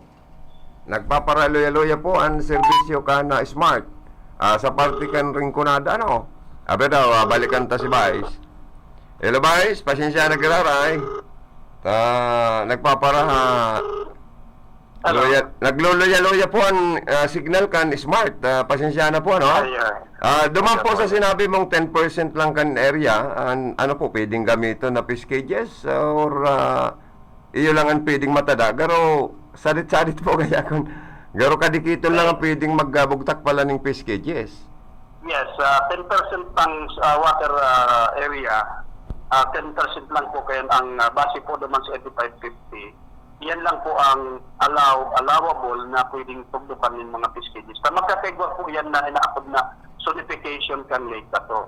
nagpaparaluya-luya po ang serbisyo kan, ah, smart. Ah, sa parte kan Rinconada, ano? Aber daw, ah, balikan ta si Vice. Hello, Vice, pasensya na, giraray. Ta, nagpapara-, Hello. Luya-, nagluluya-luya po ang, ah, signal kan smart. Ah, pasensya na po, ano? Ay, ay. Ah, duman Pasensya po sa po. sinabi mong ten percent lang kan area, an-, ano po, pwedeng gamiton na fish cages, ah, or, ah, iyo lang ang pwedeng matada? Garo, sadit-sadit po kaya kun, garo kadikiton lang ang pwedeng magbugtak pala ning fish cages. Yes, ah, ten percent pang, ah, water, ah, area, ah, ten percent lang po kaya ang, ah, base po duman sa eighty-five fifty. Yan lang po ang allow-, allowable na pwedeng tugdukan ng mga fish cages. Ta magkakaigwa po yan na inaapod na zonification kan lake bato.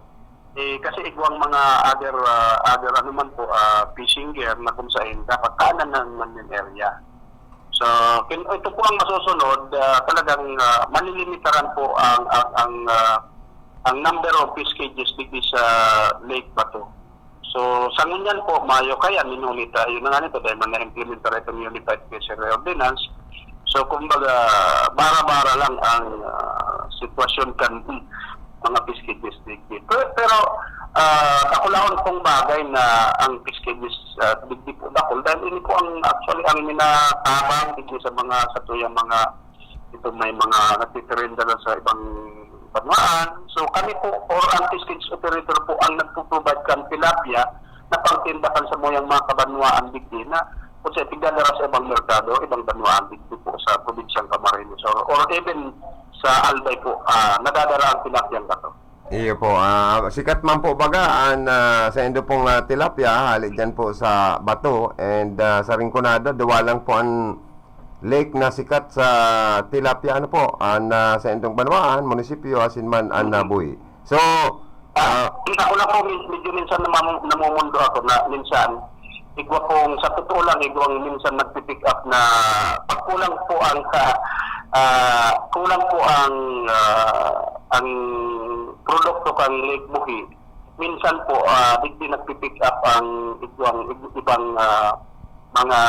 Eh, kasi igwang mga other, ah, other ano man po, ah, fishing gear na kung saan dapat kaanan na naman yung area. So, kin-, ito po ang masusunod, ah, talagang, ah, malilimitaran po ang, ang, ang, ah, ang number of fish cages digdi sa Lake Bato. So, sa ngunyan po, mayo kaya, minuli tayo na nga nito dahil man na-implementar itong Unified Fishery Ordinance. So, kumbaga, bara-bara lang ang, ah, sitwasyon kan mga fish cages digdi. Pero, pero, ah, dakulaon pong bagay na ang fish cages, ah, digdi po dakul dahil ini po ang, actually, ang minatabang digdi sa mga, sa tuyang mga, ito may mga nagtitirenda lang sa ibang banwaan. So, kami po, or ang fish cage operator po, ang nagpo-provide kan tilapia, pangtinda kan samuyang mga kabanwaan digdi na kung sa tigdadara sa ibang merkado, ibang banwaan digdi po sa probinsyang Camarines or, or even sa Albay po, ah, nadadara ang tilapyang bato. Iyo po, ah, sikat man po baga an, ah, saindo pong, ah, tilapia hali diyan po sa bato and, ah, sa Rinconada, duwa lang po an lake na sikat sa tilapia, ano po, an, ah, saindong banwaan, munisipyo, asin man an, ah, Mm. buhi. So, Ah, ah, kita ko lang po, med-, medyo minsan namam-, namumundo ako na minsan, igwa pong, sa totoo lang, igwang minsan nagpi-pick up na pag kulang po ang, ah, ah, kulang po ang, ah, ang produkto kan Lake Buhi. Minsan po, ah, digdi nagpi-pick up ang igwang, ig-, ibang, ah, mga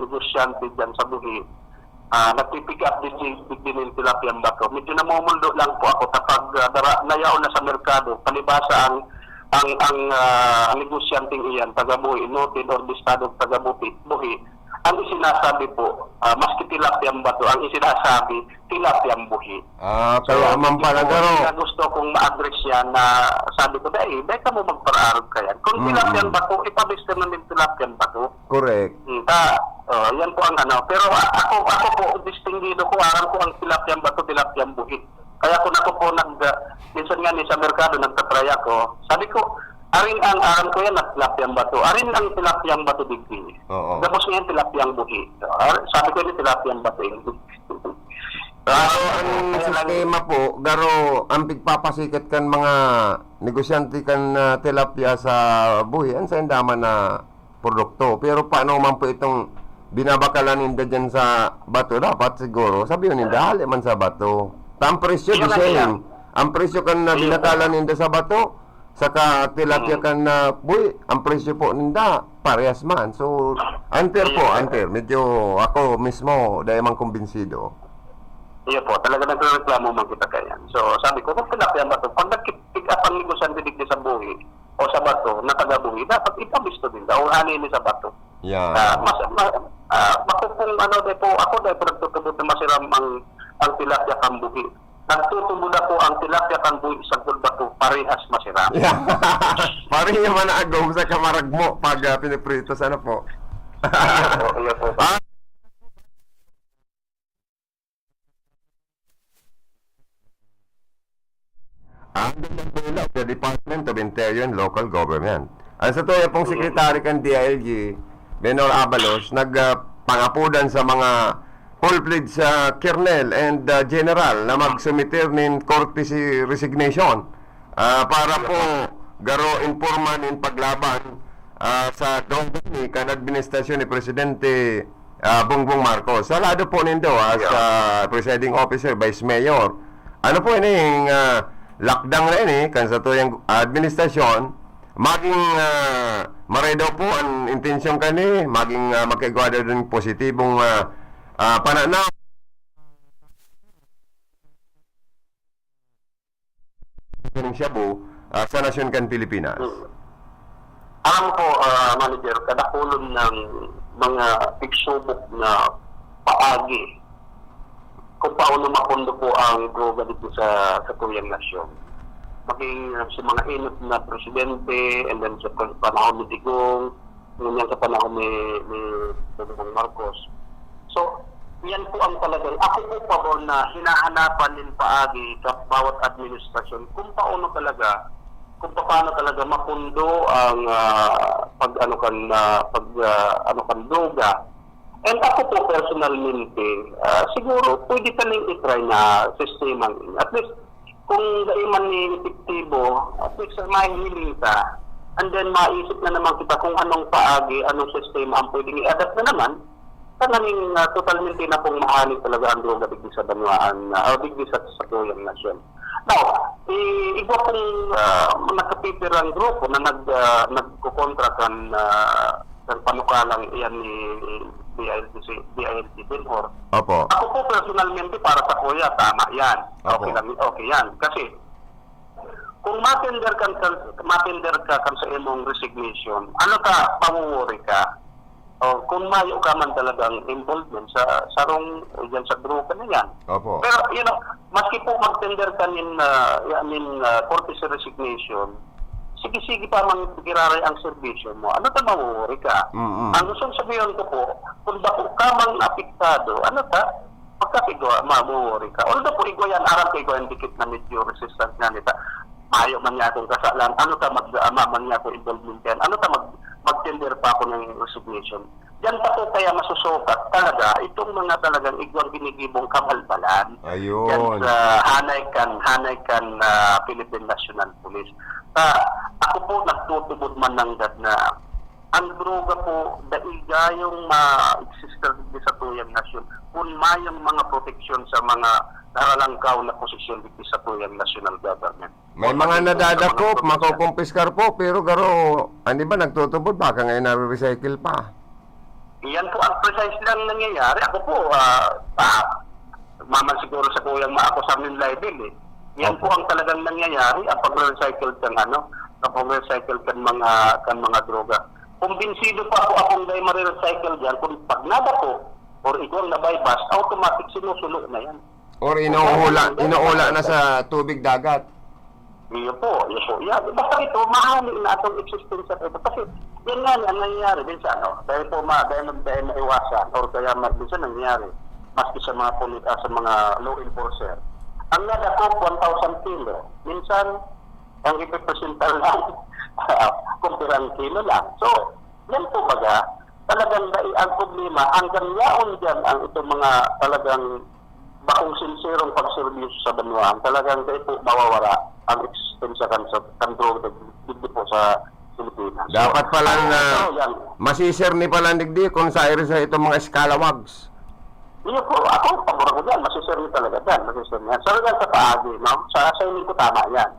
negosyante diyan sa Buhi. Ah, nagpi-pick up din si, din nin tilapyang bato. Medyo namumundo lang po ako kapag, ah, dara-, nayaon na sa merkado, palibasa ang, ang, ang, ah, ang negosyanteng iyan, taga Buhi, noted or listado taga Buhi, Buhi. Ang isinasabi po, ah, maski tilapyang bato, ang isinasabi, tilapyang buhi. Ah, So, kaya man medyo pala, po, Garo. Kaya gusto kong ma-address yan na sabi ko, "Dai, dai ka mo magparaarog ka yan. Kung Mm-mm. tilapyang bato, ipabista na din tilapyang bato." Correct. Hmm, ta-, oh, yan po ang ano. Pero a-, ako, ako po, distingido ko, aram ko ang tilapyang bato, tilapyang buhi. Kaya kung ako po nag, ah, minsan nga ni sa merkado, nagtatry ako, sabi ko, "Arin ang aram ko yan, at tilapyang bato. Arin ang tilapyang bato digdi." Oo. Tapos ngayon, tilapyang buhi. Ah, sabi ko, "Ini tilapyang bato, eh." Pero ang Kaya lang sistema po, Garo, ang pigpapasikat kan mga negosyante kan, ah, tilapia sa buhi, an sainda man na produkto. Pero paano man po itong binabakalan ninda diyan sa bato? Dapat siguro, sabi ninda, hali man sa bato. Ta ang presyo, Yun the nga, same. Ang presyo kan na Ayun. binakalan ninda sa bato, saka tilapia Mm. kan, ah, buhi, ang presyo po ninda, parehas man. So, unfair po, Ayun. unfair. Medyo ako mismo, dai man kumbinsido. Iyo po, talaga nagrereklamo man kita kaya. So, sabi ko, "Kung tilapia ba to?" Pag nagki-pick up ang negosyante digdi sa buhi o sa bato, na taga buhi, dapat ipabisto din daw, ani ni sa bato. Yeah. Ah, mas, ma-, ah, ako pong ano, de po, ako, de po nagtutubod na masiram ang, ang tilapia kan buhi. Nagtutubod ako ang tilapia kan buhi sagkod bato, parehas masiram. Yeah. Pareho man na agom sa kamaragmo pag, ah, piniprito. Sana po. Iyo po, iyo po. Ah. Ang Dela, the Department of Interior and Local Government. Ang sa tuya pong Mm. Secretary kan D I L G, Benor Abalos, nag, ah, pangapodan sa mga full-fledged, ah, colonel and, ah, general na magsumiter nin courtesy resignation, ah, para po garo informan in paglaban, ah, sa droga ni kan administrasyon ni Presidente, ah, Bongbong Marcos. Sa lado po nindo, as, Yeah. ah, presiding officer, vice mayor, ano po ining, ah, lakdang na ini kan sa tuyang administrasyon, maging, ah, maray daw po ang intensyon kani, maging, ah, magkaigwa daw din positibong, ah, ah, pananaw. Shabu, ah, sa nasyon kan Pilipinas. Hmm. Alam ko, ah, Manager, kadakulon ng mga pigsubok na paagi kung paano mapondo po ang droga dito sa, sa tuyang nasyon. Maging, ah, sa mga inot na presidente, and then sa pan-, panahon ni Digong, ngunyan sa panahon ni, ni Bongbong Marcos. So, yan po ang talagang, ako po pabor na hinahanapan din paagi sa bawat administrasyon kung paano talaga, kung paano talaga mapundo ang, ah, pag, ano kan, ah, pag, ah, ano kan droga. And ako po personalmente, ah, siguro pwede pa ning i-try na sistema. At least, kung dai man ni epektibo, at least mahihiling ta. And then maisip na naman kita kung anong paagi, anong sistema ang pwedeng i-adapt na naman. Tanganing, ah, totalmente na pong mahaning talaga ang droga digdi sa banwaan, ah, o digdi sa, sa tuyang nasyon. Now, i-, igwa pong, ah, nagkapipirang grupo na nag-, ah, nagkukontra kan, ah, kan panukalang iyan ni D I L G si, D I L G Benhur. Opo. Ako po personalmente, para sa kuya, tama yan. Opo. Okay lang, okay yan. Kasi, kung matender kan, kan, matender ka kan sa imong resignation, ano ka, mawo-worry ka? O, kung mayo ka man talagang involvement sa, sarong, diyan sa grupo na yan. Opo. Pero, you know, maski po magtender ka nin, ah, I mean, ah, courtesy resignation, sige-sige pa mang giraray ang serbisyo mo, ano ta mawo-worry ka? Mm. Ang gustong sabihin ko po, kung bako ka mang apektado, ano ta, magkapigwa, mawo-worry ka. Although po, igwa yan, aram ko, igwa yan, dikit na medyo resistant nga nita. Mayo man niya akong kasalan, ano ta mag-, ama man niya akong involvement yan, ano ta mag-, mag-tender pa ako ng resignation. Diyan pa po kaya masusukat talaga itong mga talagang igwang ginigibong kabalbalan Ayun. diyan sa hanay kan, hanay kan, ah, Philippine National Police. Ta, ako po nagtutubod man nanggad na ang droga po, dai gayong ma-exist sa tuyang nasyon kun mayong mga proteksyon sa mga naralangkaw na posisyon digdi sa tuyang national government. May mga nadadakop, makukumpiskar po, pero garo, ano ba, nagtutubod, baka ngayon nare-recycle pa. Iyan po ang precise lang nangyayari. Ako po, ah, ah, maman siguro sa kuyang maakusar nin libel eh. Yan Opo. po ang talagang nangyayari, ang pag-recycle kan ano, ang pag-recycle kan mga, kan mga droga. Kumbinsido pa po akong dahil marirecycle dyan, kung pag nada po, or ikaw ang nabaybas, automatic sinusulo na yan. Or inuuhula, inuuhula na sa tubig dagat. Iyo po, iyo po. Yan. Basta ito, mahali na itong existence sa ito. Kasi, yan nga, ang nangyayari din sa ano, dahil po ma-, dahil, dahil maiwasan, or kaya ma-, minsan nangyayari, maski sa mga pulit, ah, sa mga law enforcer. Ang nadakop, one thousand kilo. Minsan, ang ipipresentar lang, kung pirang kilo lang. So, yan po baga, talagang dai ang problema, hanggang yaon dyan ang itong mga talagang bakong sinserong pagserbisyo sa banwaan, talagang dai po mawawara ang eksistensya kan sa kan droga digdi po sa Pilipinas. So, Dapat palang, ah, ito yan. Masisir ni palang digdi kung sa iris sa itong mga scalawags. Iyo po, ako, pabor ako dyan. Masisir ni talaga dyan. Masisir niya. Sa lugar sa paagi, no? Sa, sa ining ko tama yan.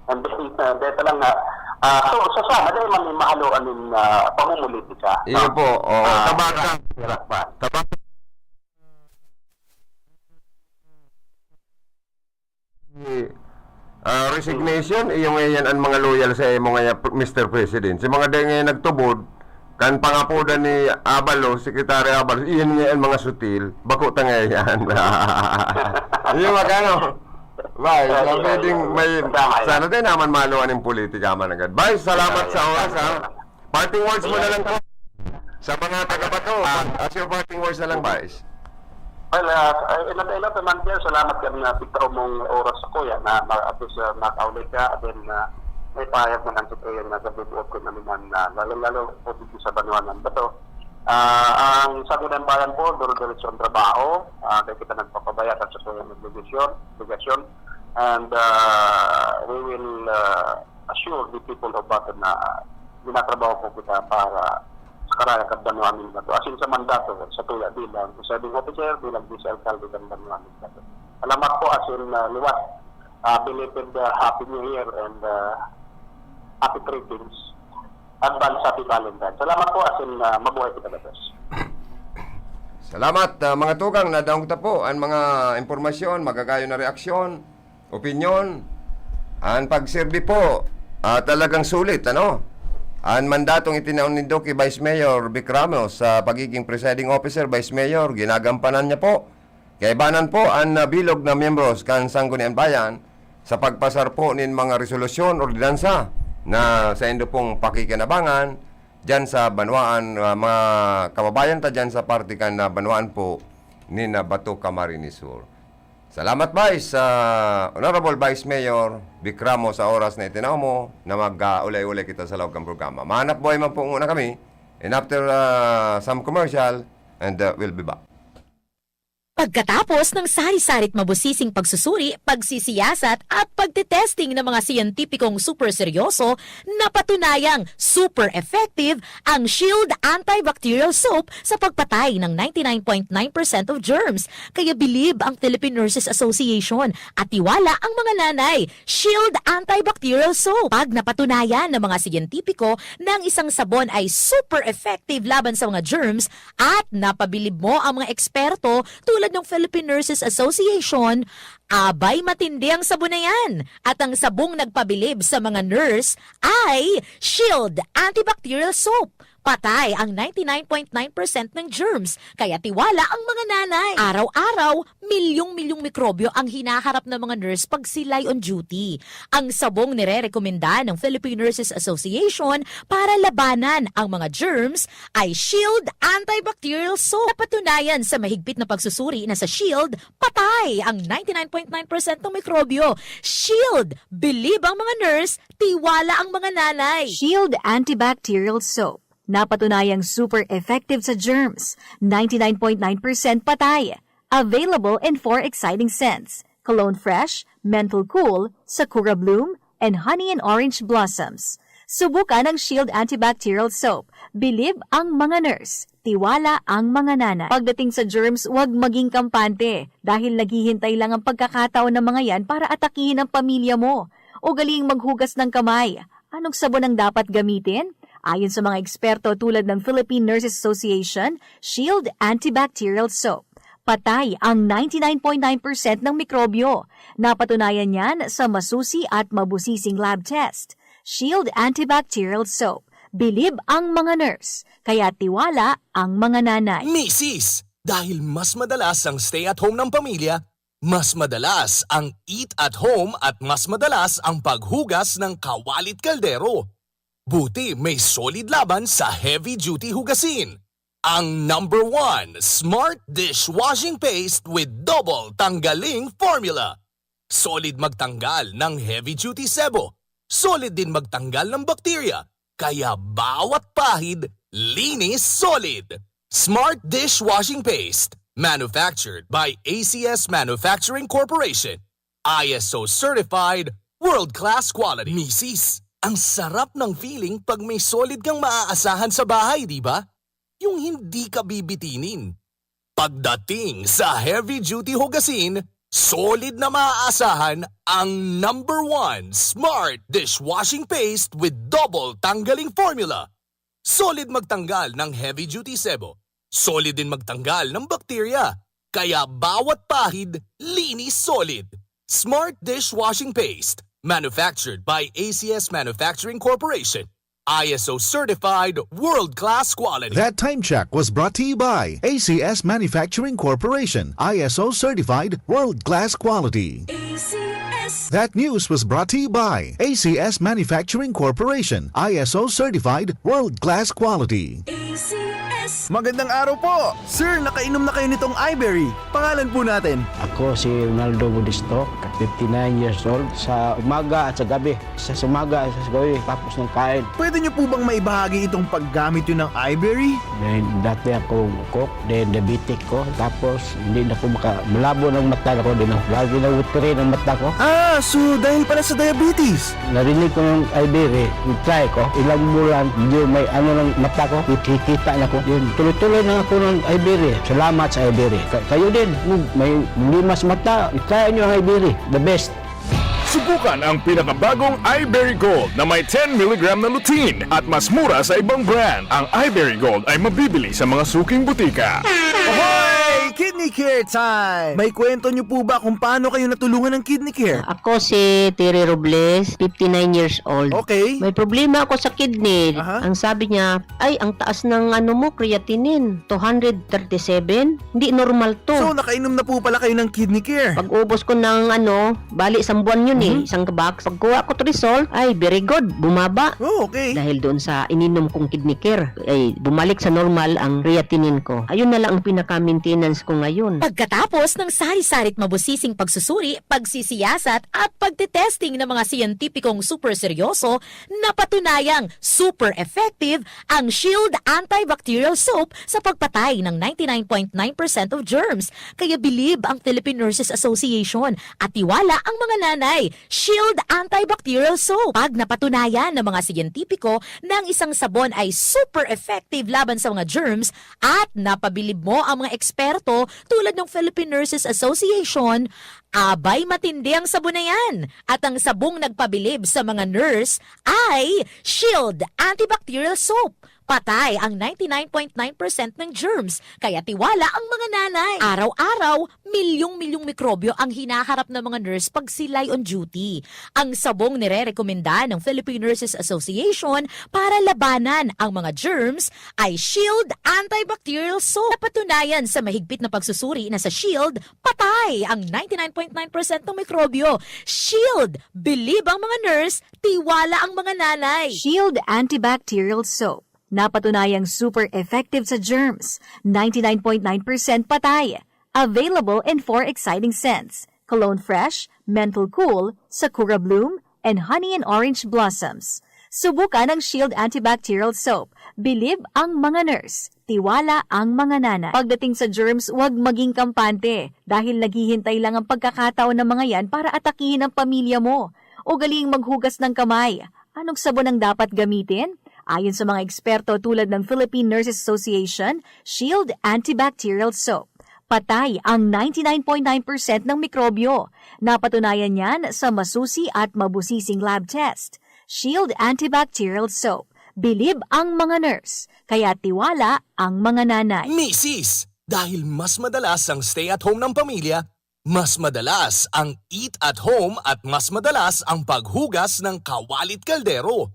And then, uh, dahil lang nga, ah, so, so sana, dahil man mahalo aning, ah, pamumulitika, Iyo no? po, oo. Ah, Tabaka. Hirap pa. Tabaka. Ah, resignation, iyo ngayon an mga loyal sa imo ngayon, Mister President. Si mga dai ngayon nagtubod, kan pangapodan ni Abalos, Secretary Abalos, iyan ngayon mga sutil, bako ta ngayon. Iyo magano? Bay, Ay, sabi ay, ding ay. may, Tama yan. sana din naman maluan yung politika man agad. Bay, salamat Ay, sa ay, oras, ay, ha? ay. Parting words mo na lang po. Sa mga taga-Bato, Ah. as your parting words na lang, Vice. Well, ah, eh, inot-inot naman, Pierre, salamat kan, ah, pigtao mong oras sa kuya na ma-, at least, ah, makauli ka, then, ah, may pahayag man ang totoo yan na sa bubuot ko naman na, lalo-lalo po dito sa banwa ng Bato. Ah, ang Sangguniang Bayan po, duro-diretso ang trabaho, ah, dahil kita nagpapabaya sa kuyang obligasyon, obligasyon, and, ah, we will, ah, assure the people of Bato na ginatrabaho po kita para sa karaya kan banwa nin Bato. Asin sa mandato, sa tuya bilang presiding officer, bilang vice alcalde kan banwa nin Bato. Salamat po, asin, ah, liwat, ah, belated, ah, Happy New Year and, ah, Happy Three Kings. Advance Happy Valentine. Salamat po, asin, ah, mabuhay po talaga. Salamat, ah, mga tugang, nadangog ta po an mga impormasyon, magagayon na reaksyon. Opinyon, an pagserbi po, ah, talagang sulit, ano? An mandatong itinao ni Duque Vice Mayor Vic Ramos sa pagiging presiding officer, Vice Mayor, ginagampanan niya po. Kaibanan po an, ah, bilog na miyembros kan Sangguniang Bayan sa pagpasar po nin mga resolusyon, ordinansa na saindo pong pakikinabangan diyan sa banwaan, ah, mga kababayan ta diyan sa parte kan, ah, banwaan po nin, ah, Bato, Camarines Sur. Salamat, Vice, sa Honorable Vice Mayor Vic Ramos sa oras na itinao mo na mag-ulay-ulay kita sa laog kan programa. Mahanap buhay man po muna kami. And after, ah, some commercial, and, ah, we'll be back. Pagkatapos ng sari-sari't mabusising pagsusuri, pagsisiyasat at pagtetesting ng mga siyentipikong super seryoso, napatunayang super effective ang Shield Antibacterial Soap sa pagpatay ng ninety-nine point nine percent of germs. Kaya bilib ang Philippine Nurses Association at tiwala ang mga nanay. Shield Antibacterial Soap. Pag napatunayan ng mga siyentipiko na ang isang sabon ay super effective laban sa mga germs at napabilib mo ang mga eksperto tulad ng Philippine Nurses Association, abay, matindi ang sabon na yan. At ang sabong nagpabilib sa mga nurse ay Shield Antibacterial Soap. patay ang ninety-nine point nine percent ng germs, kaya tiwala ang mga nanay. Araw-araw, milyong-milyong mikrobyo ang hinaharap ng mga nurse pag sila'y on duty. Ang sabong nirerekomenda ng Philippine Nurses Association para labanan ang mga germs ay Shield Antibacterial Soap. Napatunayan sa mahigpit na pagsusuri na sa Shield, patay ang ninety-nine point nine percent ng mikrobyo. Shield! Bilib ang mga nurse, tiwala ang mga nanay. Shield Antibacterial Soap. Napatunayang super effective sa germs. Ninety-nine point nine percent patay. Available in four exciting scents: Cologne Fresh, Menthol Cool, Sakura Bloom, and Honey and Orange Blossoms. Subukan ang Shield Antibacterial Soap. Bilib ang mga nurse. Tiwala ang mga nanay. Pagdating sa germs, huwag maging kampante dahil naghihintay lang ang pagkakataon ng mga yan para atakihin ang pamilya mo. Ugaling maghugas ng kamay. Anong sabon ang dapat gamitin? Ayon sa mga eksperto tulad ng Philippine Nurses Association, Shield Antibacterial Soap. Patay ang ninety-nine point nine percent ng mikrobyo. Napatunayan yan sa masusi at mabusising lab test. Shield Antibacterial Soap. Bilib ang mga nurse, kaya tiwala ang mga nanay. Misis, dahil mas madalas ang stay at home ng pamilya, mas madalas ang eat at home at mas madalas ang paghugas ng kawalit kaldero. Buti may Solid Laban sa heavy duty hugasin. Ang number one smart dishwashing paste with double tanggaling formula. Solid magtanggal ng heavy duty sebo. Solid din magtanggal ng bakterya. Kaya bawat pahid, linis solid. Smart dishwashing paste. Manufactured by A C S Manufacturing Corporation. I S O certified, world-class quality. Misis, ang sarap ng feeling pag may solid kang maaasahan sa bahay, di ba? Yung hindi ka bibitinin. Pagdating sa heavy-duty hugasin, solid na maaasahan ang number one smart dishwashing paste with double tanggaling formula. Solid magtanggal ng heavy-duty sebo. Solid din magtanggal ng bakterya. Kaya bawat pahid, linis solid. Smart dishwashing paste. Manufactured by A C S Manufacturing Corporation. I S O certified, world-class quality. That time check was brought to you by A C S Manufacturing Corporation, I S O certified, world-class quality. A C S. That news was brought to you by A C S Manufacturing Corporation, I S O certified, world-class quality. A C S. Magandang araw po! Sir, nakainom na kayo nitong Iberry. Pangalan po natin. Ako si Ronaldo Modesto, fifty-nine years old. Sa umaga at sa gabi, sa umaga at sa gabi, tapos ng kain. Pwede niyo po bang maibahagi itong paggamit niyo ng Iberry? Dahil dati akong coke, then diabetic ko, tapos hindi na ko maka-, malabo ng mata ko, din ako, lagi na watery ng mata ko. Ah, so dahil pala sa diabetes? Narinig ko ng Iberry, try ko, ilang bulan, medyo may ano ng mata ko, kikita na ko. Yun, tuloy-tuloy na ako ng Iberry. Salamat sa Iberry. Ka-, kayo din, kung may problema sa mata, i-try nyo ang Iberry. The best. Subukan ang pinakabagong Iberry Gold na may ten milligram na lutein at mas mura sa ibang brand. Ang Iberry Gold ay mabibili sa mga suking butika. Hoy! Kidney Care Time! May kwento niyo po ba kung paano kayo natulungan ng Kidney Care? Ako si Terry Robles, fifty-nine years old. Okay. May problema ako sa kidney. Aha. Ang sabi niya, "Ay, ang taas ng ano mo, creatinine, two hundred thirty-seven. Hindi normal to." So, nakainom na po pala kayo ng Kidney Care. Pag-ubos ko ng ano, bali, isang buwan yun eh, Mhm. isang box. Pagkuha ko to result, ay, very good, bumaba. Oh, okay. Dahil doon sa ininom kong Kidney Care, ay, bumalik sa normal ang creatinine ko. Ayun na lang ang pinaka-maintenance ko ngayon. Pagkatapos ng sari-sari't mabusising pagsusuri, pagsisiyasat at pagtetesting ng mga siyentipikong super seryoso, napatunayang super effective ang Shield Antibacterial Soap sa pagpatay ng ninety-nine point nine percent of germs. Kaya bilib ang Philippine Nurses Association at tiwala ang mga nanay. Shield Antibacterial Soap. Pag napatunayan ng mga siyentipiko na ang isang sabon ay super effective laban sa mga germs at napabilib mo ang mga eksperto tulad ng Philippine Nurses Association, abay, matindi ang sabon na yan. At ang sabong nagpabilib sa mga nurse ay Shield Antibacterial Soap. Patay ang ninety-nine point nine percent ng germs, kaya tiwala ang mga nanay. Araw-araw, milyong-milyong mikrobyo ang hinaharap ng mga nurse pag sila'y on duty. Ang sabong nirerekomenda ng Philippine Nurses Association para labanan ang mga germs ay Shield Antibacterial Soap. Napatunayan sa mahigpit na pagsusuri na sa Shield, patay ang ninety-nine point nine percent ng mikrobyo. Shield! Bilib ang mga nurse, tiwala ang mga nanay. Shield Antibacterial Soap. Napatunayang super effective sa germs. Ninety-nine point nine percent patay. Available in four exciting scents: Cologne Fresh, Menthol Cool, Sakura Bloom, and Honey and Orange Blossoms. Subukan ang Shield Antibacterial Soap. Bilib ang mga nurse. Tiwala ang mga nanay. Pagdating sa germs, huwag maging kampante dahil naghihintay lang ang pagkakataon ng mga yan para atakihin ang pamilya mo. Ugaliing maghugas ng kamay. Anong sabon ang dapat gamitin? Ayon sa mga eksperto tulad ng Philippine Nurses Association, Shield Antibacterial Soap. Patay ang ninety-nine point nine percent ng mikrobyo. Napatunayan yan sa masusi at mabusising lab test. Shield Antibacterial Soap. Bilib ang mga nurse, kaya tiwala ang mga nanay. Misis, dahil mas madalas ang stay at home ng pamilya, mas madalas ang eat at home at mas madalas ang paghugas ng kawalit kaldero.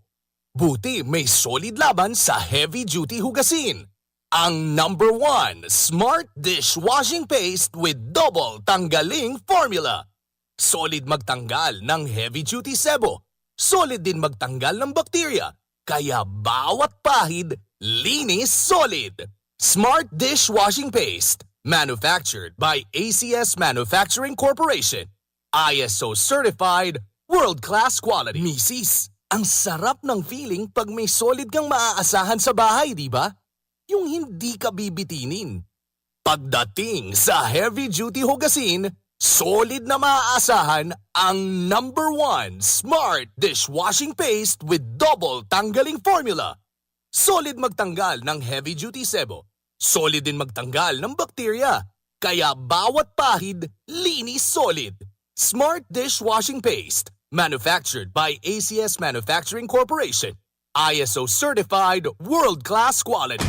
Buti may Solid Laban sa heavy duty hugasin. Ang number one, Smart Dishwashing Paste with Double Tanggaling Formula. Solid magtanggal ng heavy duty sebo. Solid din magtanggal ng bakterya. Kaya bawat pahid, linis solid. Smart Dishwashing Paste. Manufactured by A C S Manufacturing Corporation. I S O certified, world class quality. Misis, ang sarap ng feeling pag may solid kang maaasahan sa bahay, di ba? Yung hindi ka bibitinin. Pagdating sa heavy duty hugasin, solid na maaasahan ang number one Smart Dishwashing Paste with Double Tanggaling Formula. Solid magtanggal ng heavy duty sebo. Solid din magtanggal ng bakterya. Kaya bawat pahid, linis solid. Smart Dishwashing Paste. Manufactured by A C S Manufacturing Corporation. I S O certified, world class quality.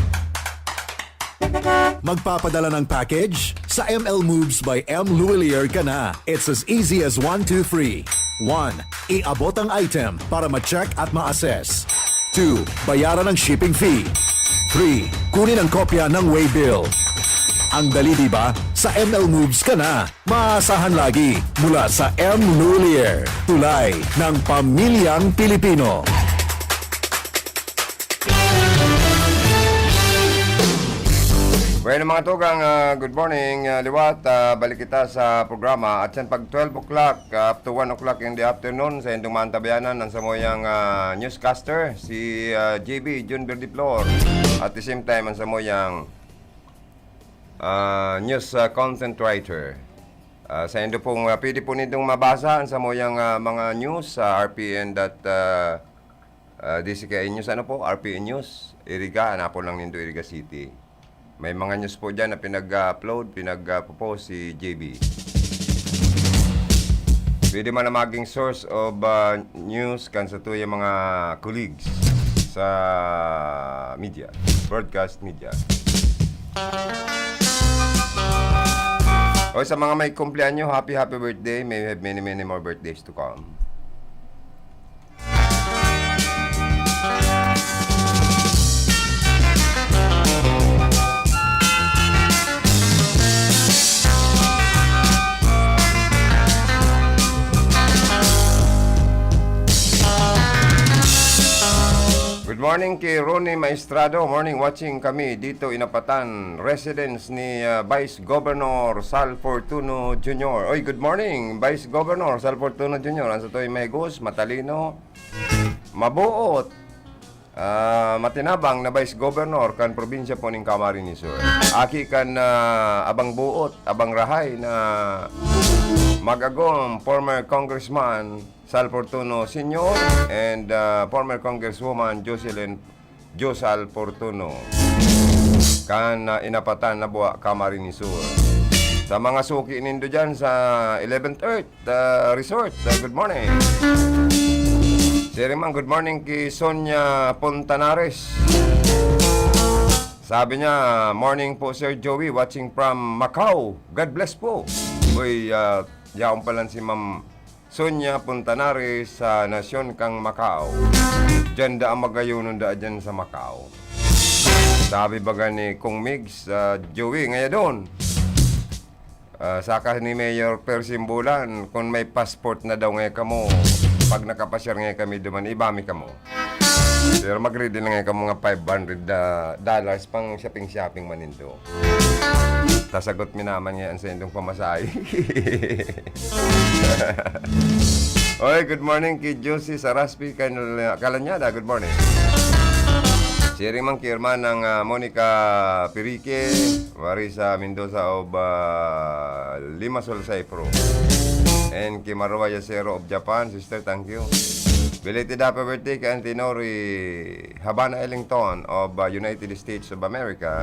Magpapadala ng package? Sa M L Moves by M Luwilier ka na. It's as easy as one, two, three. One, iabot ang item para ma-check at ma-assess. Two, bayaran ang shipping fee. Three, kunin ang kopya ng waybill. Ang dali, di ba? Sa M L Moves ka na. Maasahan lagi mula sa M Lulier, tulay ng pamilyang Pilipino. Bueno, mga tugang, ah, good morning. Ah, liwat, ah, balik kita sa programa. At yan, pag twelve o'clock, ah, up to one o'clock in the afternoon, sa indong maantabayanan, ang samoyang, ah, newscaster, si, ah, J B, Jun Verdiflor. At the same time, ang samoyang, ah, news, ah, content writer. Ah, sa indo pong, ah, pwede po nindong mabasa ang samoyang, ah, mga news sa R P N dot, ah, ah, D C K I News. Ano po? R P N News, Iriga, hanapon lang nindo Iriga City. May mga news po dyan na pinag-upload, pinag-post si J B. Pwede man na maging source of, ah, news kan sa tuyang mga colleagues sa media, broadcast media. O, sa mga may kumpleanyo, happy, happy birthday. May you have many, many more birthdays to come. Good morning kay Ronnie Maestrado. Morning, watching kami dito, Inapatan, residence ni, ah, Vice Governor Sal Fortuno Junior. Oy, good morning, Vice Governor Sal Fortuno Junior. Ang satoy mahigos, matalino, mabuot, ah, matinabang na Vice Governor kan probinsya po ning Camarines Sur. Aki kan, ah, abang buot, abang rahay na mag-agom, former Congressman Sal Fortuno Senior and, ah, former Congresswoman Jocelyn Josal Fortuno kan, ah, Inapatan na Bua, Camarines Sur. Sa mga suki nindo dyan sa eleventh Earth, ah, Resort, ah, good morning. Siring man, good morning kay Sonia Pontanares. Sabi niya, "Morning po, Sir Joey, watching from Macau. God bless po." Uy, ah, yaon pala si Ma'am Sonia Puntanares sa nasyon kang Macau. Diyan da ang magayonon da dyan sa Macau. Sabi baga ni Kong Migs, ah, "Joey, ngaya doon." Ah, saka ni Mayor Percy Bulan, kung may passport na daw ngayon kamo, pag nakapasyar ngayon kami duman, iba mi kamo. Pero mag-ready na ngayon kamo nga five hundred, ah, dollars pang shopping-shopping manindo. Sasagot mi naman ngayon sa indong pamasahe. Oy, good morning kay Josie Saraspi, kay Kalanyada. Good morning. Siring man kay Hermanang, ah, Monica Pirique, Marisa Mendoza of, ah, Limassol, Saipro. And kay Marwa Yacero of Japan, sister, thank you. Belated happy birthday kay Auntie Nori Habana Ellington of, ah, United States of America.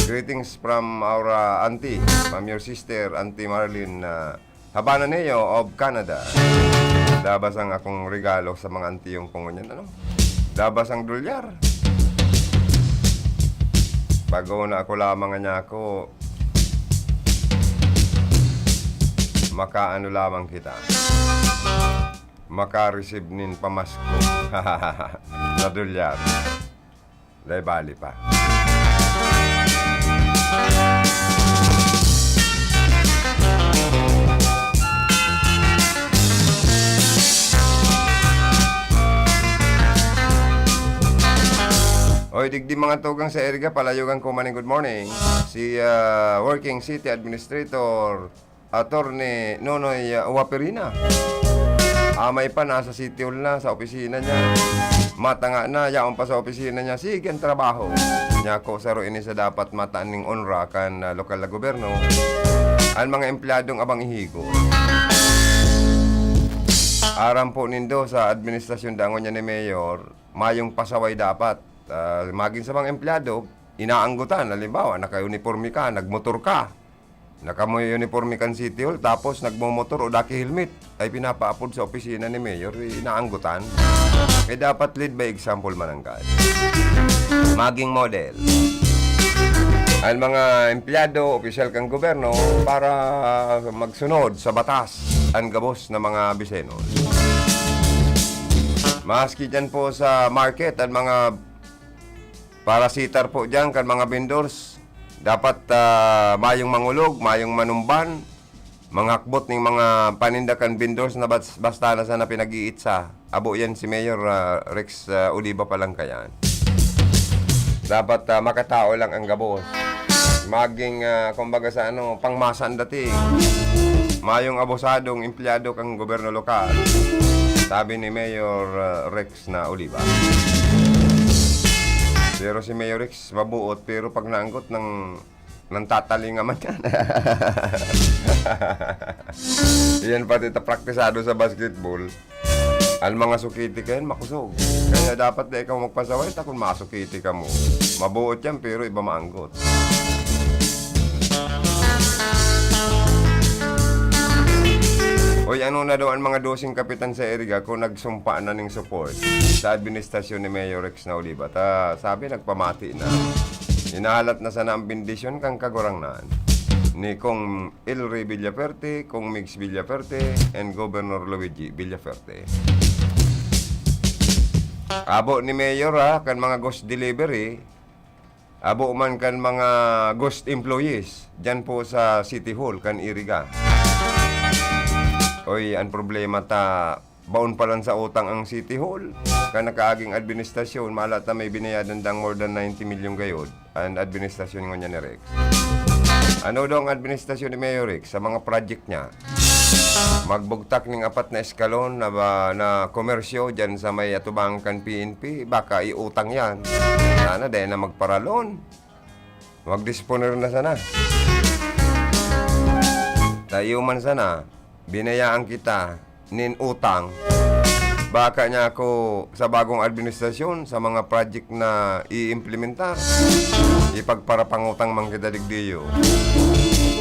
Greetings from our, ah, auntie, from your sister, Auntie Marlene, ah, Habana Neo of Canada. Dabas ang akong regalo sa mga antiyong ko ngunyan, ano? Dabas ang dolyar. Pag-una ako lamang nga niya ako, makaano lamang kita. Maka-receive nin pamasko. Na dolyar. Dai bali pa. Oy, digdi mga tugang sa Iriga, palayogan ko man ning good morning. Si, ah, Working City Administrator Attorney Nonoy, ah, Waperina. Amay pa, nasa City Hall na, sa opisina niya. Matanga na, yaon pa sa opisina niya. Sige ang trabaho. Nyako, saro ini sa dapat mataan ning onra kan, ah, lokal na gobyerno. Ang mga empleyadong abang ihigo. Aram po nindo sa administrasyon dangon niya ni Mayor, mayong pasaway dapat. Ah, magin sa mga empleyado, inaanggotan. Halimbawa, naka-uniforme ka, nagmotor ka. Naka-uniforme kan City Hall, tapos nagmomotor o daki helmet, ay pinapaapod sa opisina ni Mayor, inaanggotan. Kaya dapat lead by example mananggad. Maging model. Ang mga empleyado, opisyal kan gobyerno, para magsunod sa batas, ang gabos na mga Bisenos. Maski dyan po sa market, ang mga parasitar po dyan, kan mga vendors, dapat, ah, mayong mangulog, mayong manumban, manghakbot ning mga paninda kan vendors na bas-, basta na sana pinag-iitsa. Abo yan si Mayor, ah, Rex, ah, Oliva pa lang kayan. Dapat, ah, makatao lang ang gabos. Maging, ah, kumbaga sa ano, pangmasa ang dating. Mayong abosadong empleyado kang gobyerno lokal. Sabi ni Mayor, ah, Rex na Oliva. Pero si Mayor Rex, mabuot, pero pag naanggot ng, ng tatalinga man yan. Yan pati ta praktisado sa basketball. Ang mga sukiti kayan, makusog. Kaya dapat na ikaw magpasaway, ta kung masukiti ka mo. Mabuot yan, pero iba maanggot. Oy, ano na daw ang mga doseng kapitan sa Iriga kung nagsumpa na ning support sa administrasyon ni Mayor Rex na Oliva? Ta, sabi, nagpamati na. Hinahalat na sana ang bendisyon kan Kagurangnan ni Kong Elry Villaferte, Kong Migs Villaferte, and Governor Luigi Villaferte. Abo ni Mayor, ha, kan mga ghost delivery, abo man kan mga ghost employees, dyan po sa City Hall, kan Iriga. Oy, ang problema ta, baon pa lang sa utang ang City Hall. Kan nakaaging administrasyon, mahalat na may binayadan dang more than ninety milyon gayod an administrasyon ngunyan ni Rex. Ano daw ang administrasyon ni Mayor Rex sa mga project niya? Magbugtak ning apat na eskalon na ba, na komersyo dyan sa may atubang kan P N P, baka iutang yan. Sana dahil na magparalon. Magdisponer na sana. Tayo man sana, binayaan kita nin utang. Baka niya ako sa bagong administrasyon, sa mga project na i-implementar, ipagparapangutang man kita digdiyo.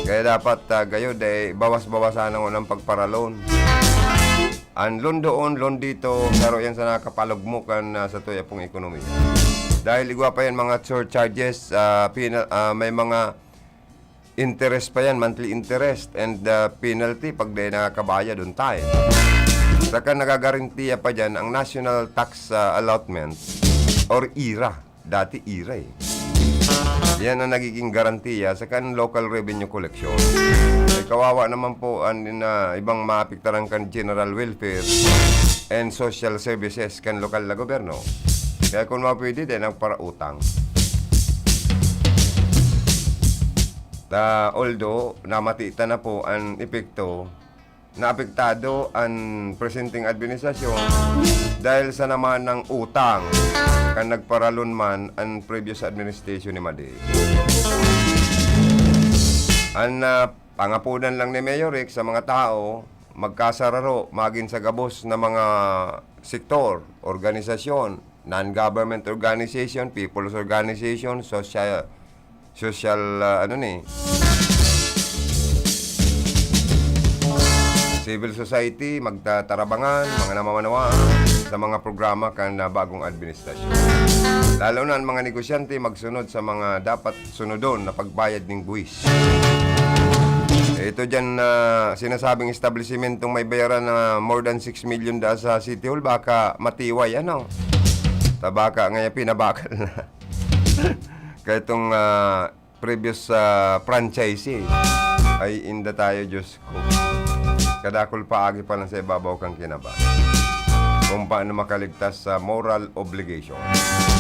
Kaya dapat, ah, gayo, dai bawas-bawasan ang unang pagparalon. Ang londoon, londito, saro yan sa nakapalugmok kan, ah, sa tuya pong ekonomiya. Dahil igwa pa yan, mga surcharges, ah, pina-, ah, may mga interest pa yan, monthly interest and, ah, penalty pag di nakakabayad on time. Saka nagagarantiya pa dyan ang National Tax, ah, Allotment or ira. Dati ira eh. Yan ang nagiging garantiya sa kan local revenue collection. Eh, kawawa naman po ang, ah, ibang maapektaran kan general welfare and social services kan lokal na gobyerno. Kaya kung mapwede, dai nagparautang. Ta, although namati ta na po ang epekto, naapektado ang presenteng administrasyon dahil sa naman ng utang kan nagparalon man ang previous administration ni Madi. Ang, ah, pangapodan lang ni Mayor Rick sa mga tao, magkasararo, magin sa gabos na mga sektor, organisasyon, non-government organization, people's organization, social, social, ah, ano ni, civil society, magtatarabangan, mga namamanawaan sa mga programa kan, ah, bagong administrasyon. Lalo na ang mga negosyante magsunod sa mga dapat sunodon na pagbayad ning buwis. Ito diyan na sinasabing establisimentong may bayaran na more than six million da sa City Hall, baka matiway, ano? Ta baka ngayon pinabakal na. Kaya itong, ah, previous, ah, franchisee, ay inda tayo, Diyos ko. Kadakul paagi pa lang sa ibabaw kan kinaba. Kung paano makaligtas sa moral obligation.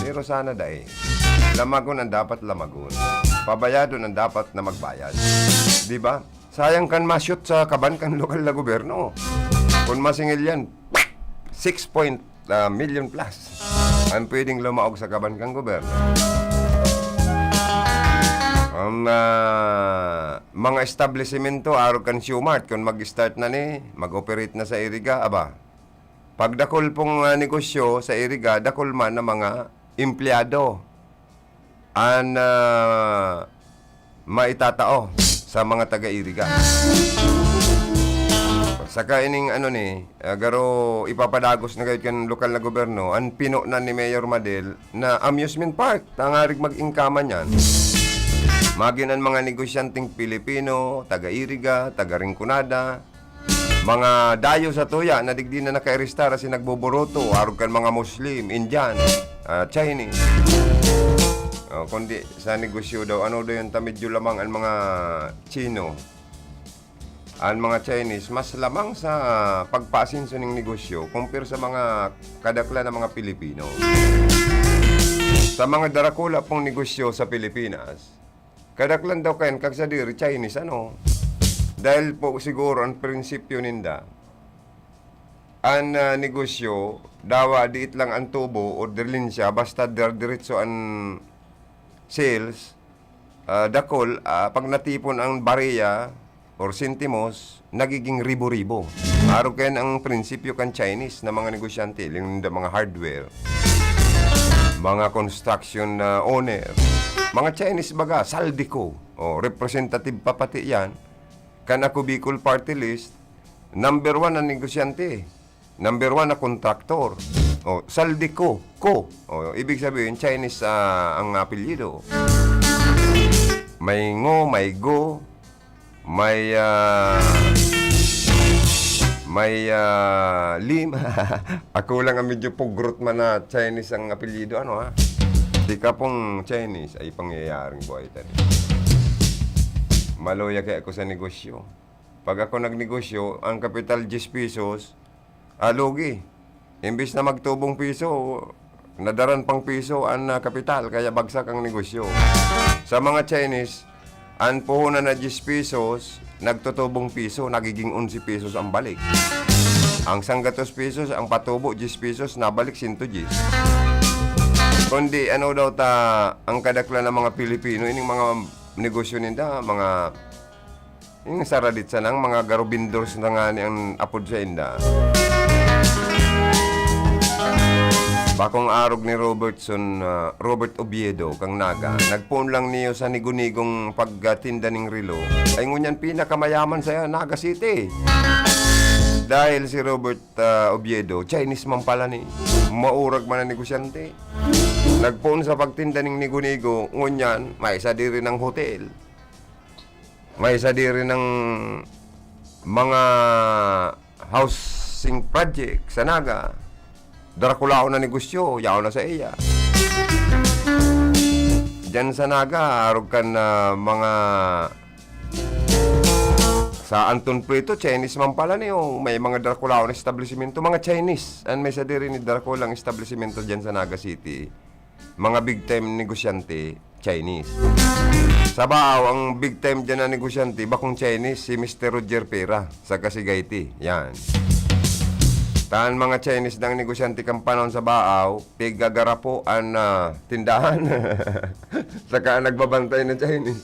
Pero sana dai. Lamagon ang dapat lamagon. Pabayadon ang dapat na magbayad. Di ba? Sayang kan ma-shoot sa kaban kan lokal na gobyerno. Kung masingil yan, six point, ah, million plus ang pwedeng lumaog sa kaban kan gobyerno. Ang, ah, mga establisimento, arog kan Shoemart, kung mag-start na ni, mag-operate na sa Iriga, aba, pagdakul pong, ah, negosyo sa Iriga, dakul man na mga empleyado an, ah, maitatao sa mga taga-Iriga. Saka ining ano ni, ah, garo ipapadagos na gayud kan lokal na gobyerno, an pinonan ni Mayor Madel na amusement park, tangarig mag-ingkaman yan. Magin an mga negosyanteng Pilipino, taga-Iriga, taga-Rinconada, mga dayo sa tuya na digdi na nakaarestar asin nagboboroto, arog kan mga Muslim, Indian, ah, Chinese. Oh, kundi sa negosyo daw, ano daw yun, ta medyo lamang ang mga Chino. Ang mga Chinese, mas lamang sa pagpaasenso ning negosyo compare sa mga kadaklan na mga Pilipino. Sa mga darakula pong negosyo sa Pilipinas, kadaklan daw kayan kagsadiri Chinese, ano? Dahil po siguro ang prinsipyo ninda, ang, ah, negosyo, dawa diit lang ang tubo o dilinsya, basta dir-, diretso ang sales, ah, dakul, ah, pag natipon ang bareya or sentimos, nagiging ribo-ribo. Arog kayan ang prinsipyo kan Chinese na mga negosyante, linda mga hardware, mga construction, ah, owner, mga Chinese baga, Saldico, o representative pa pati yan, kan Ako Bicol Party List, number one ang negosyante, number one na kontraktor. O, Saldico, Co. O, ibig sabihin, Chinese, ah, ang apelyido. May Ngo, may Go, may, ah, may, ah, Lim. Ako lang ang medyo pugrot man na Chinese ang apelyido, ano, ha? Di ka pong Chinese, ay pangyayaring buhay tayo. Maluya kaya ako sa negosyo. Pag ako nagnegosyo, ang kapital diyes pesos, ah, lugi. Imbis na magtubong piso, nadaran pang piso ang, ah, kapital, kaya bagsak ang negosyo. Sa mga Chinese, ang puhunan na diyes pesos, nagtutubong piso, nagiging onse pesos ang balik. Ang sanggatos pesos, ang patubo, diyes pesos, nabalik sento diyes. Kundi ano daw ta, ang kadaklan ng mga Pilipino, ining mga negosyo ninda, mga, yung saradit sanang mga garubindors na nga ni ang apod sa inda. Bakong arog ni Robertson, ah, Robert Oviedo, kang Naga, nagpoon lang niyo sa nigunigong pagtinda ning relo, ay ngunyan pinakamayaman sa Naga City. Dahil si Robert, ah, Oviedo, Chinese man pala ni, maurag man ang negosyante. Nagpoon sa pagtinda ning nigo-nigo, ngunyan, may sadiri nang hotel. May sadiri nang mga housing project sa Naga. Drakulaon na negosyo, yaon na sa iya. Diyan sa Naga, arog kan, ah, mga sa Anton Prito, Chinese man pala niyo. May mga Drakulaon na establisimento, mga Chinese. An may sadiri ni Drakulang establisimento diyan sa Naga City. Mga big time negosyante, Chinese. Sa Baao, ang big time diyan na negosyante, bakong Chinese, si Mister Roger Pera, sa Kasigayti. Yan. Tan mga Chinese nang negosyante kan panahon sa Baao, pigagarapo an, ah, tindahan. Saka ang nagbabantay na Chinese,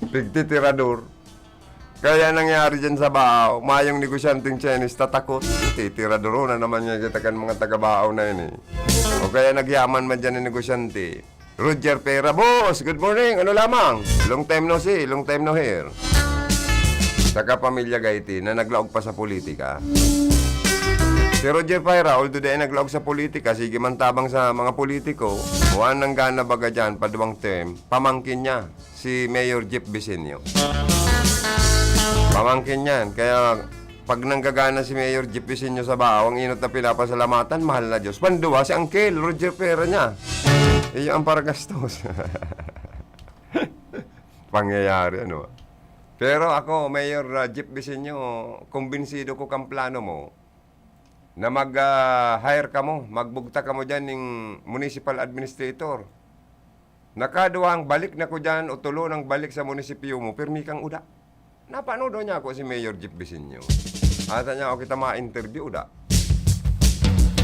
pigtitirador. Kaya nangyari dyan sa Baao, mayong negosyanteng Chinese tatakot. Titiradoro na naman niya kita kan mga taga-Baao na yun eh. O kaya nagyaman man dyan ang negosyante. Roger Pera, "Boss, good morning. Ano lamang? Long time no see, long time no hear." Taga pamilya Gaiti na naglaog pa sa politika. Si Roger Pera, although dahil naglaog sa politika, sige man tabang sa mga politiko, buwan ng gana baga dyan, paduwang term, pamangkin niya, si Mayor Jeff Vicenio. Pamangkin niyan. Kaya pag nanggagana si Mayor Jeff Vicenio sa Baao, ang inot na pinapasalamatan, mahal na Diyos. Panduwa, si Uncle Roger Pera niya. Iyo ang paragastos. Pangyayari, ano? Pero ako, Mayor, ah, Jeff Vicenio, kumbinsido ko kang plano mo na mag, ah, hire kamo, magbugtak kamo diyan ning municipal administrator. Nakaduwang balik na ko diyan o tulo nang balik sa munisipyo mo, pirmi kang uda. Napanood daw niya ako si Mayor Jeff Vicenio. Ata niya ako kita ma-interview, uda.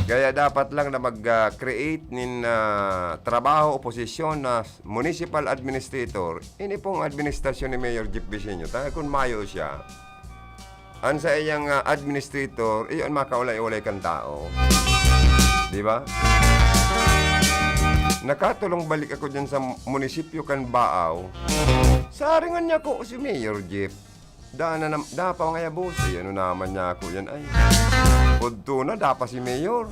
Kaya dapat lang na mag, ah, create nin, ah, trabaho o posisyon na municipal administrator. Ini pong administrasyon ni Mayor Jeff Vicenio. Tayo kung mayo siya. An saiyang, ah, administrator, iyo an makaulay-ulay kan tao. Di ba? Nakatulong balik ako dyan sa munisipyo kan Baao. Saringan niya ko si Mayor Jeff. Da na nam-, da pa ngaya, boss. Eh, ano naman niya ako yan, ay. Udto na, da pa si Mayor.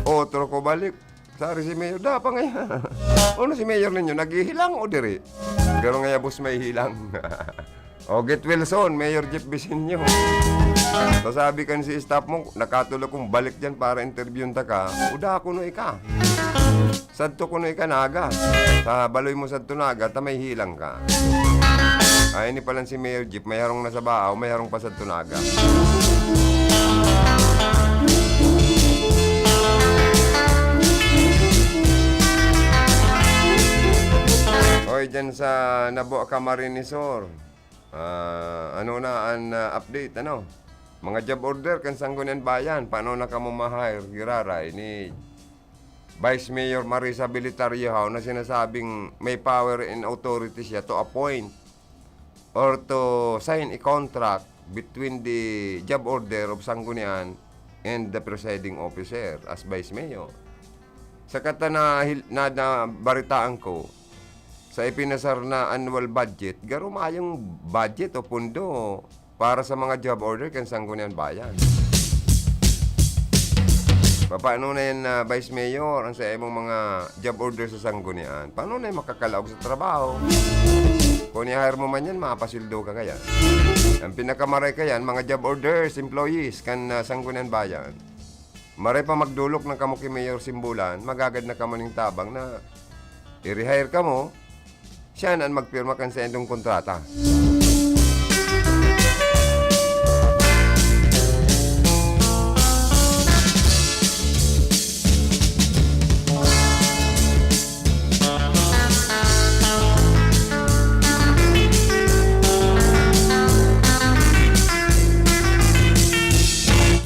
Otro ko balik. Sari si Mayor, da pa ngaya. Ano si Mayor ninyo? Naghihilang o diri? Pero ngaya, boss, may hilang. O, get well soon, Mayor Jeff Vicenio. So, sabi kan si staff mo, "Nakatulo kong balik dyan para interviewin ta ka. Uda kuno ika. Sadto kuno ika, Naga. Sa baloy mo sadto, Naga, ta may hilang ka." Ay, ini palan si Mayor Jeff, may harong na sa Baao, may harong pa sadto, Naga. Oy, dyan sa Nabo, Camarines Sur. Ah, ano na an, ah, update, ano? Mga job order kan Sangguniang Bayan, paano na kamo ma-hire? Giraray ni Vice Mayor Marisa Bilitariojaw na sinasabing may power and authority siya to appoint or to sign a contract between the job order of Sanggunian and the presiding officer as Vice Mayor. Sa kata na, na, na baritaan ko, sa ipinasar na annual budget, garo mayong budget o pondo para sa mga job order kan Sangguniang Bayan. Paano na yan, ah, Vice Mayor, ang sa imong mga job order sa Sanggunian? Paano na yan makakalaog sa trabaho? Kung i-hire mo man yan, mapasweldo ka kaya? Ang pinakamaray ka yan, mga job orders, employees, kan, ah, Sangguniang Bayan. Maray pa magdolok na kamo ki Mayor Simbulan, magagad na kamo ning tabang na i-rehire kamo, siya na an magpirma kan saindong kontrata.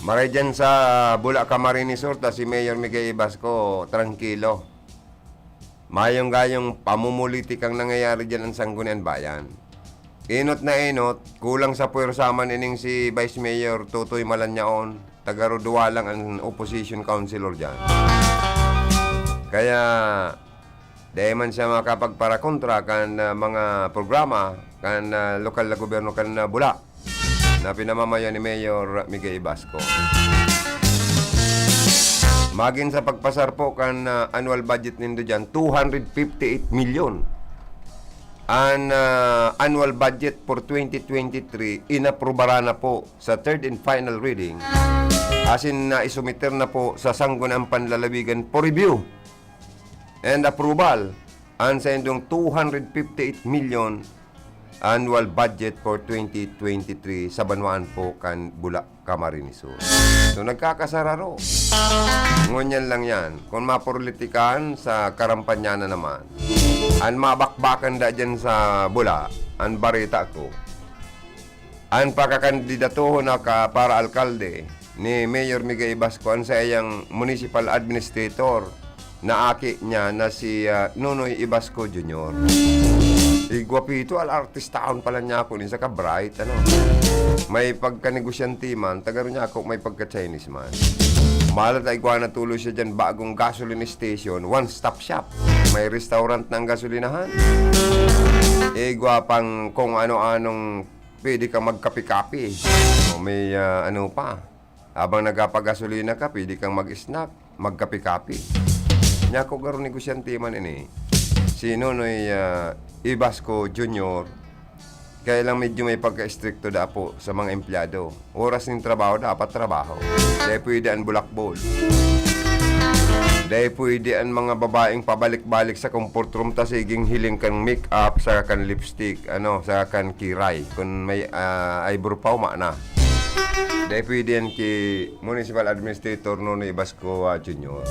Maray dyan sa Bula, Camarines Sur, ta si Mayor Miguel Ibasco, trangkilo. Mayong gayong pamumulitikang nangyayari dyan ang Sanggunian Bayan. Inot na inot, kulang sa puwersa man ining si Vice Mayor Totoy Malanyaon, taga Rodowalang ang opposition councilor dyan. Kaya, dai man siya makapagparakontra kan, ah, mga programa kan, ah, lokal na gobyerno kan, ah, Bula na pinamamayo ni Mayor Miguel Ibasco. Magin sa pagpasar po kan, ah, annual budget nindo diyan, two hundred fifty-eight milyon. An, ah, annual budget for twenty twenty-three, inaprobara na po sa third and final reading. Asin na isumiter na po sa Sangguniang Panlalawigan for review and approval an saindong two hundred fifty-eight milyon annual budget for twenty twenty-three sa banwaan po kan Bula, Camarines Sur. So, nagkakasararo. Ngunyan lang yan. Kung mapolitikan sa Karampanyana naman, an mabakbakan da dyan sa Bula, an bareta ko, an pakakandidatohon na ka para alkalde ni Mayor Miguel Ibasco, an saiyang municipal administrator na aki niya na si, ah, Nonoy Ibasco Junior. Igwa pito, al-artistahon pala niya ako, nin saka bright, ano. May pagkanegosyante man, taga ron niya ako, may pagka-Chinese man. Malat ay igwa na tuloy siya dyan, bagong gasoline station, one-stop shop. May restaurant ng gasolinahan. Igwa pang kung ano-anong pwede kang magkape-kape. O may, ah, ano pa. Habang nagpapagasolina ka, pwede kang mag-snack, magkape-kape. Nyako garo negosyante man ini. Si Nonoy, ah, Ibasco Junior, kaya lang medyo may pagka-estrikto da po sa mga empleyado. Oras nin trabaho, dapat trabaho. Dai pwede an bulakbol. Dai pwede an mga babaeng pabalik-balik sa comfort room ta siging hiling kan make-up, saka kan lipstick, ano, saka kan kiray. Kun may, ah, eyebrow pa, uma na. Dai pwede yan ki Municipal Administrator Nonoy Ibasco, ah, Junior.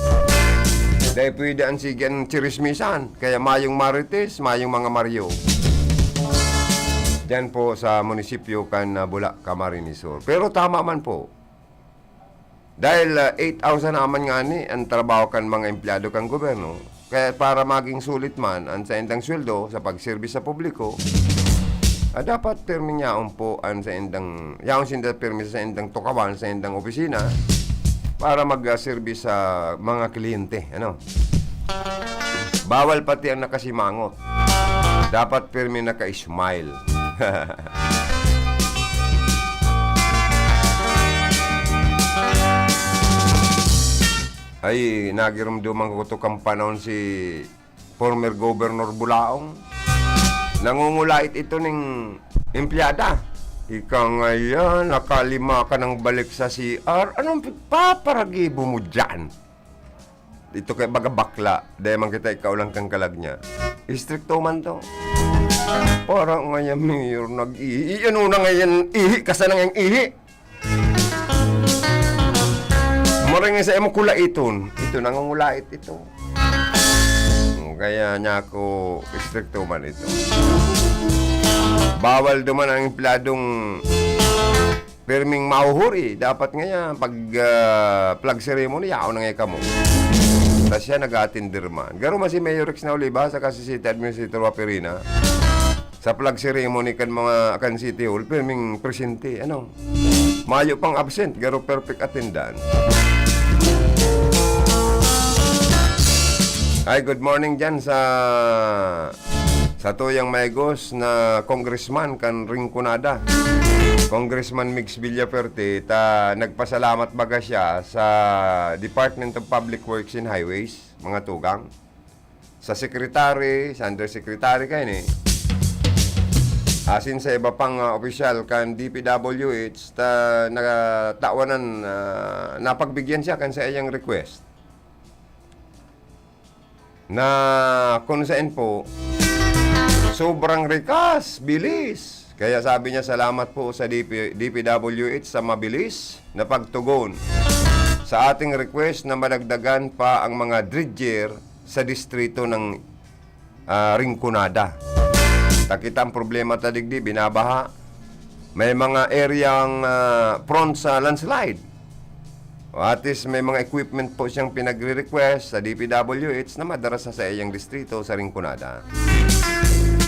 Dai pwede an sige an chirismisan. Kaya mayong Marites, mayong mga Mario. Diyan po sa munisipyo kan, ah, Bula, Camarines Sur. Pero tama man po. Dahil, ah, eight thousand naman ngani an trabaho kan mga empleyado kan gobyerno, kaya para maging sulit man an saindang sweldo sa pagserbis sa publiko, ah, dapat pirmi niyaon po an saindang, yaon sinda pirmi sa saindang tukawan, sa saindang opisina para mag, ah, serbis sa mga kliyente, ano. Bawal pati ang nakasimangot. Dapat pirmi naka-smile. Ay, nagirumduman ko to kan panahon si former Governor Bulaong. Nangungulait ito ning empleyada. Ika ngayon, nakalima ka nang balik sa C R. Anong pagpaparagibo mo dyan? Ito kay baga bakla, dai man kita ikaulang kan kalag niya. Istrikto man to. Parang ngayon, Mayor, nag-ihi. Ano na ngayon, ihi ka sana ngayong ihi? Maring sa imo kulaiton. Ito, nangungulait ito. Kaya niya ako, istrikto man ito. Bawal duman ang empleadong pirming mahuhuri. Dapat nga yan, pag, ah, flag ceremony, yaon na nga kamo. Tas siya nag-aatender man. Garo man si Mayor Rex na Oliva, saka si City Administrator Waperina. Sa flag ceremony kan mga, kan City Hall, pirming presente, ano? Mayo pang absent, garo perfect attendance. Ay, good morning dyan sa satuyang maigos na congressman kan Rinconada, Congressman Migs Villaferte, ta nagpasalamat baga siya sa Department of Public Works and Highways, mga tugang, sa secretary, sa undersecretary kaini, asin sa iba pang, ah, opisyal kan D P W H, ta natawanan, ah, napagbigyan siya kan saiyang request. Na kung saan po, sobrang rikas, bilis. Kaya sabi niya, "Salamat po sa D P, D P W H sa mabilis na pagtugon sa ating request na madagdagan pa ang mga dredger sa distrito ng, ah, Rinconada." Ta kita ang problema ta digdi, binabaha. May mga area ang, ah, prone sa landslide. O, at least may mga equipment po siyang pinagre-request sa D P W H na madara sa saiyang distrito sa Rinconada.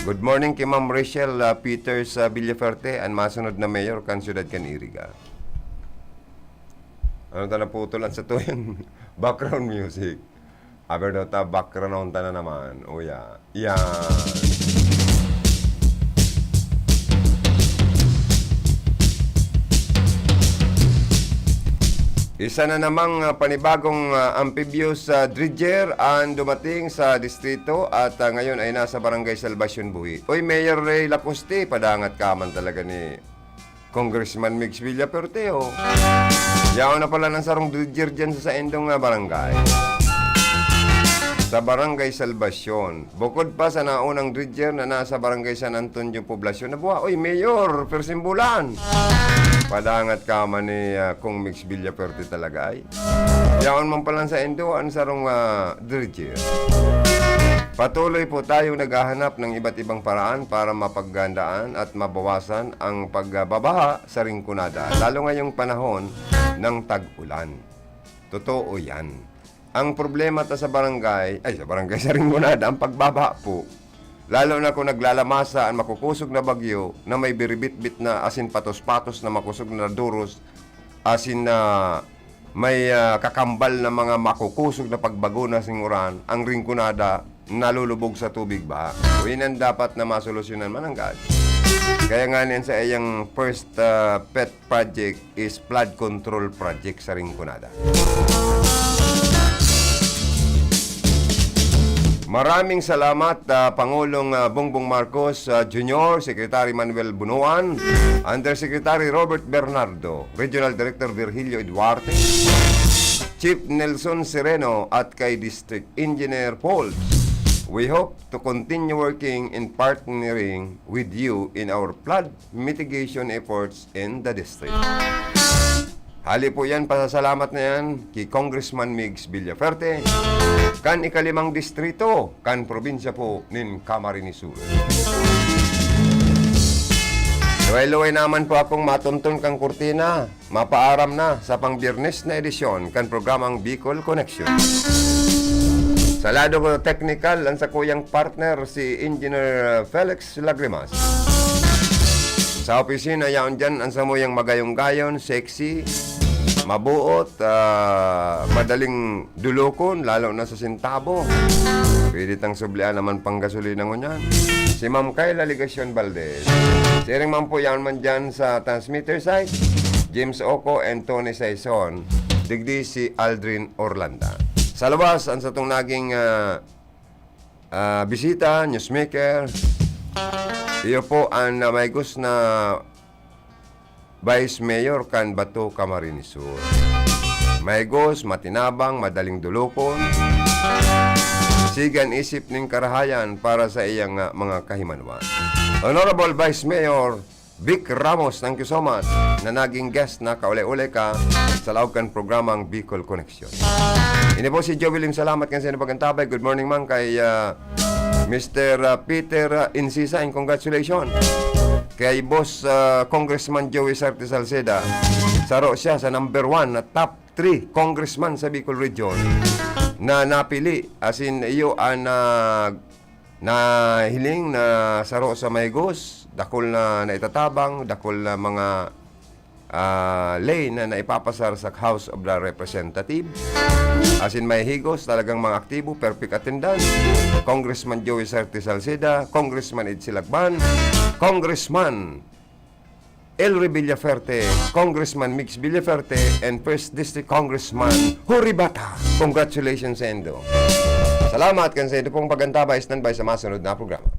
Good morning kay Ma'am Rachel, ah, Peters, ah, Villaferte, an masunod na mayor kan siyudad kan Iriga. Ano ta naputol an satuyang background music? Aber daw ta, background ta na naman. Uya. Yan. Isa na namang, ah, panibagong, ah, amphibious, ah, dredger ang dumating sa distrito at, ah, ngayon ay nasa Barangay Salvacion Buhi. Uy, Mayor Ray Lacoste, padangat ka man talaga ni Congressman Migs Villafuerte, oh. Yaon na pala ng sarong dredger dyan sa saindong, ah, barangay. Sa Barangay Salvacion. Bukod pa sa naunang dredger na nasa Barangay San Antonio Poblacion, nabuha. Uy, Mayor, persimbulan! Padangat ka man ni, ah, Cong Migs Villafuerte talaga ay. Yaon man pala sa indo, ang sarong, ah, dredger. Patuloy po tayong naghahanap ng iba't ibang paraan para mapagandaan at mabawasan ang pagbabaha sa Rinconada, lalo ngayong panahon ng tag-ulan. Totoo yan. Ang problema ta sa barangay, ay, sa barangay, sa Rinconada, ang pagbabaha po. Lalo na kung naglalamasa ang makukusog na bagyo na may biribitbit na asin patos-patos na makusog na duros, asin na may, ah, kakambal na mga makukusog na pagbago na sing uran, ang Rinconada nalulubog sa tubig baha. So, yan ang dapat na masolusyonan, mananggad. Kaya nga niyan sa iyang first, ah, pet project is flood control project sa Rinconada. Maraming salamat, ah, Pangulong, ah, Bongbong Marcos, ah, Junior, Secretary Manuel Bunuan, Undersecretary Robert Bernardo, Regional Director Virgilio Eduarte, Chief Nelson Sereno at kay District Engineer Paul. We hope to continue working in partnering with you in our flood mitigation efforts in the district. Hali po yan, pasasalamat na yan ki Congressman Migs Villafuerte, kan ikalimang distrito, kan probinsya po nin Camarines Sur. Luway-luway naman po akong matunton kang kurtina. Mapaaram na sa pang-Biyernes na edisyon kan programang Bicol Connection. Sa lado ko technical, ang sakuyang partner si Engineer Felix Lagrimas. Sa opisina, yaon dyan ang samuyang magayong-gayon, sexy, mabuot, ah, madaling dulokon, lalo na sa sentabo. Pwede tang sublian naman pang gasolina ngunyan. Si Ma'am Kayla Legacion Valdez. Siring man po, yaon man dyan sa transmitter site, James Oco and Tony Saison. Digdi si Aldrin Orlanda. Sa luwas, ang satong naging, ah, ah, bisita, newsmaker. Iyo po ang, ah, maigos na Vice Mayor kan Bato, Camarines Sur. Maigos, matinabang, madaling dulokon. Sige an isip nin karahayan para sa iyang, ah, mga kahimanwan. Honorable Vice Mayor Vic Ramos, thank you so much na naging guest na kaulay-ulay ka sa laog kan programang Bicol Connection. Ini po si Joey Lim, salamat kan sa inyong pag-antabay. Good morning man kay, ah, Mister, ah, Peter, ah, Incisa, and congratulations kay Boss, ah, Congressman Joey Sarte Salceda. Saro siya sa number one na top three congressman sa Bicol Region na napili. As in, iyo ang, ah, nahiling na saro sa mahigos, dakul na naitatabang, dakul na mga, ah, ley na naipapasar sa House of the Representative. As in, mahihigos, talagang mga aktibo, perfect attendance. Congressman Joey Sarte Salceda, Congressman Edsel Lagban, Congressman Elry Villafuerte, Congressman Migs Villafuerte, and First District Congressman Huri Bata. Congratulations sa indo. Salamat kan sa indo pong pag-antabay. Standby sa masunod na programa.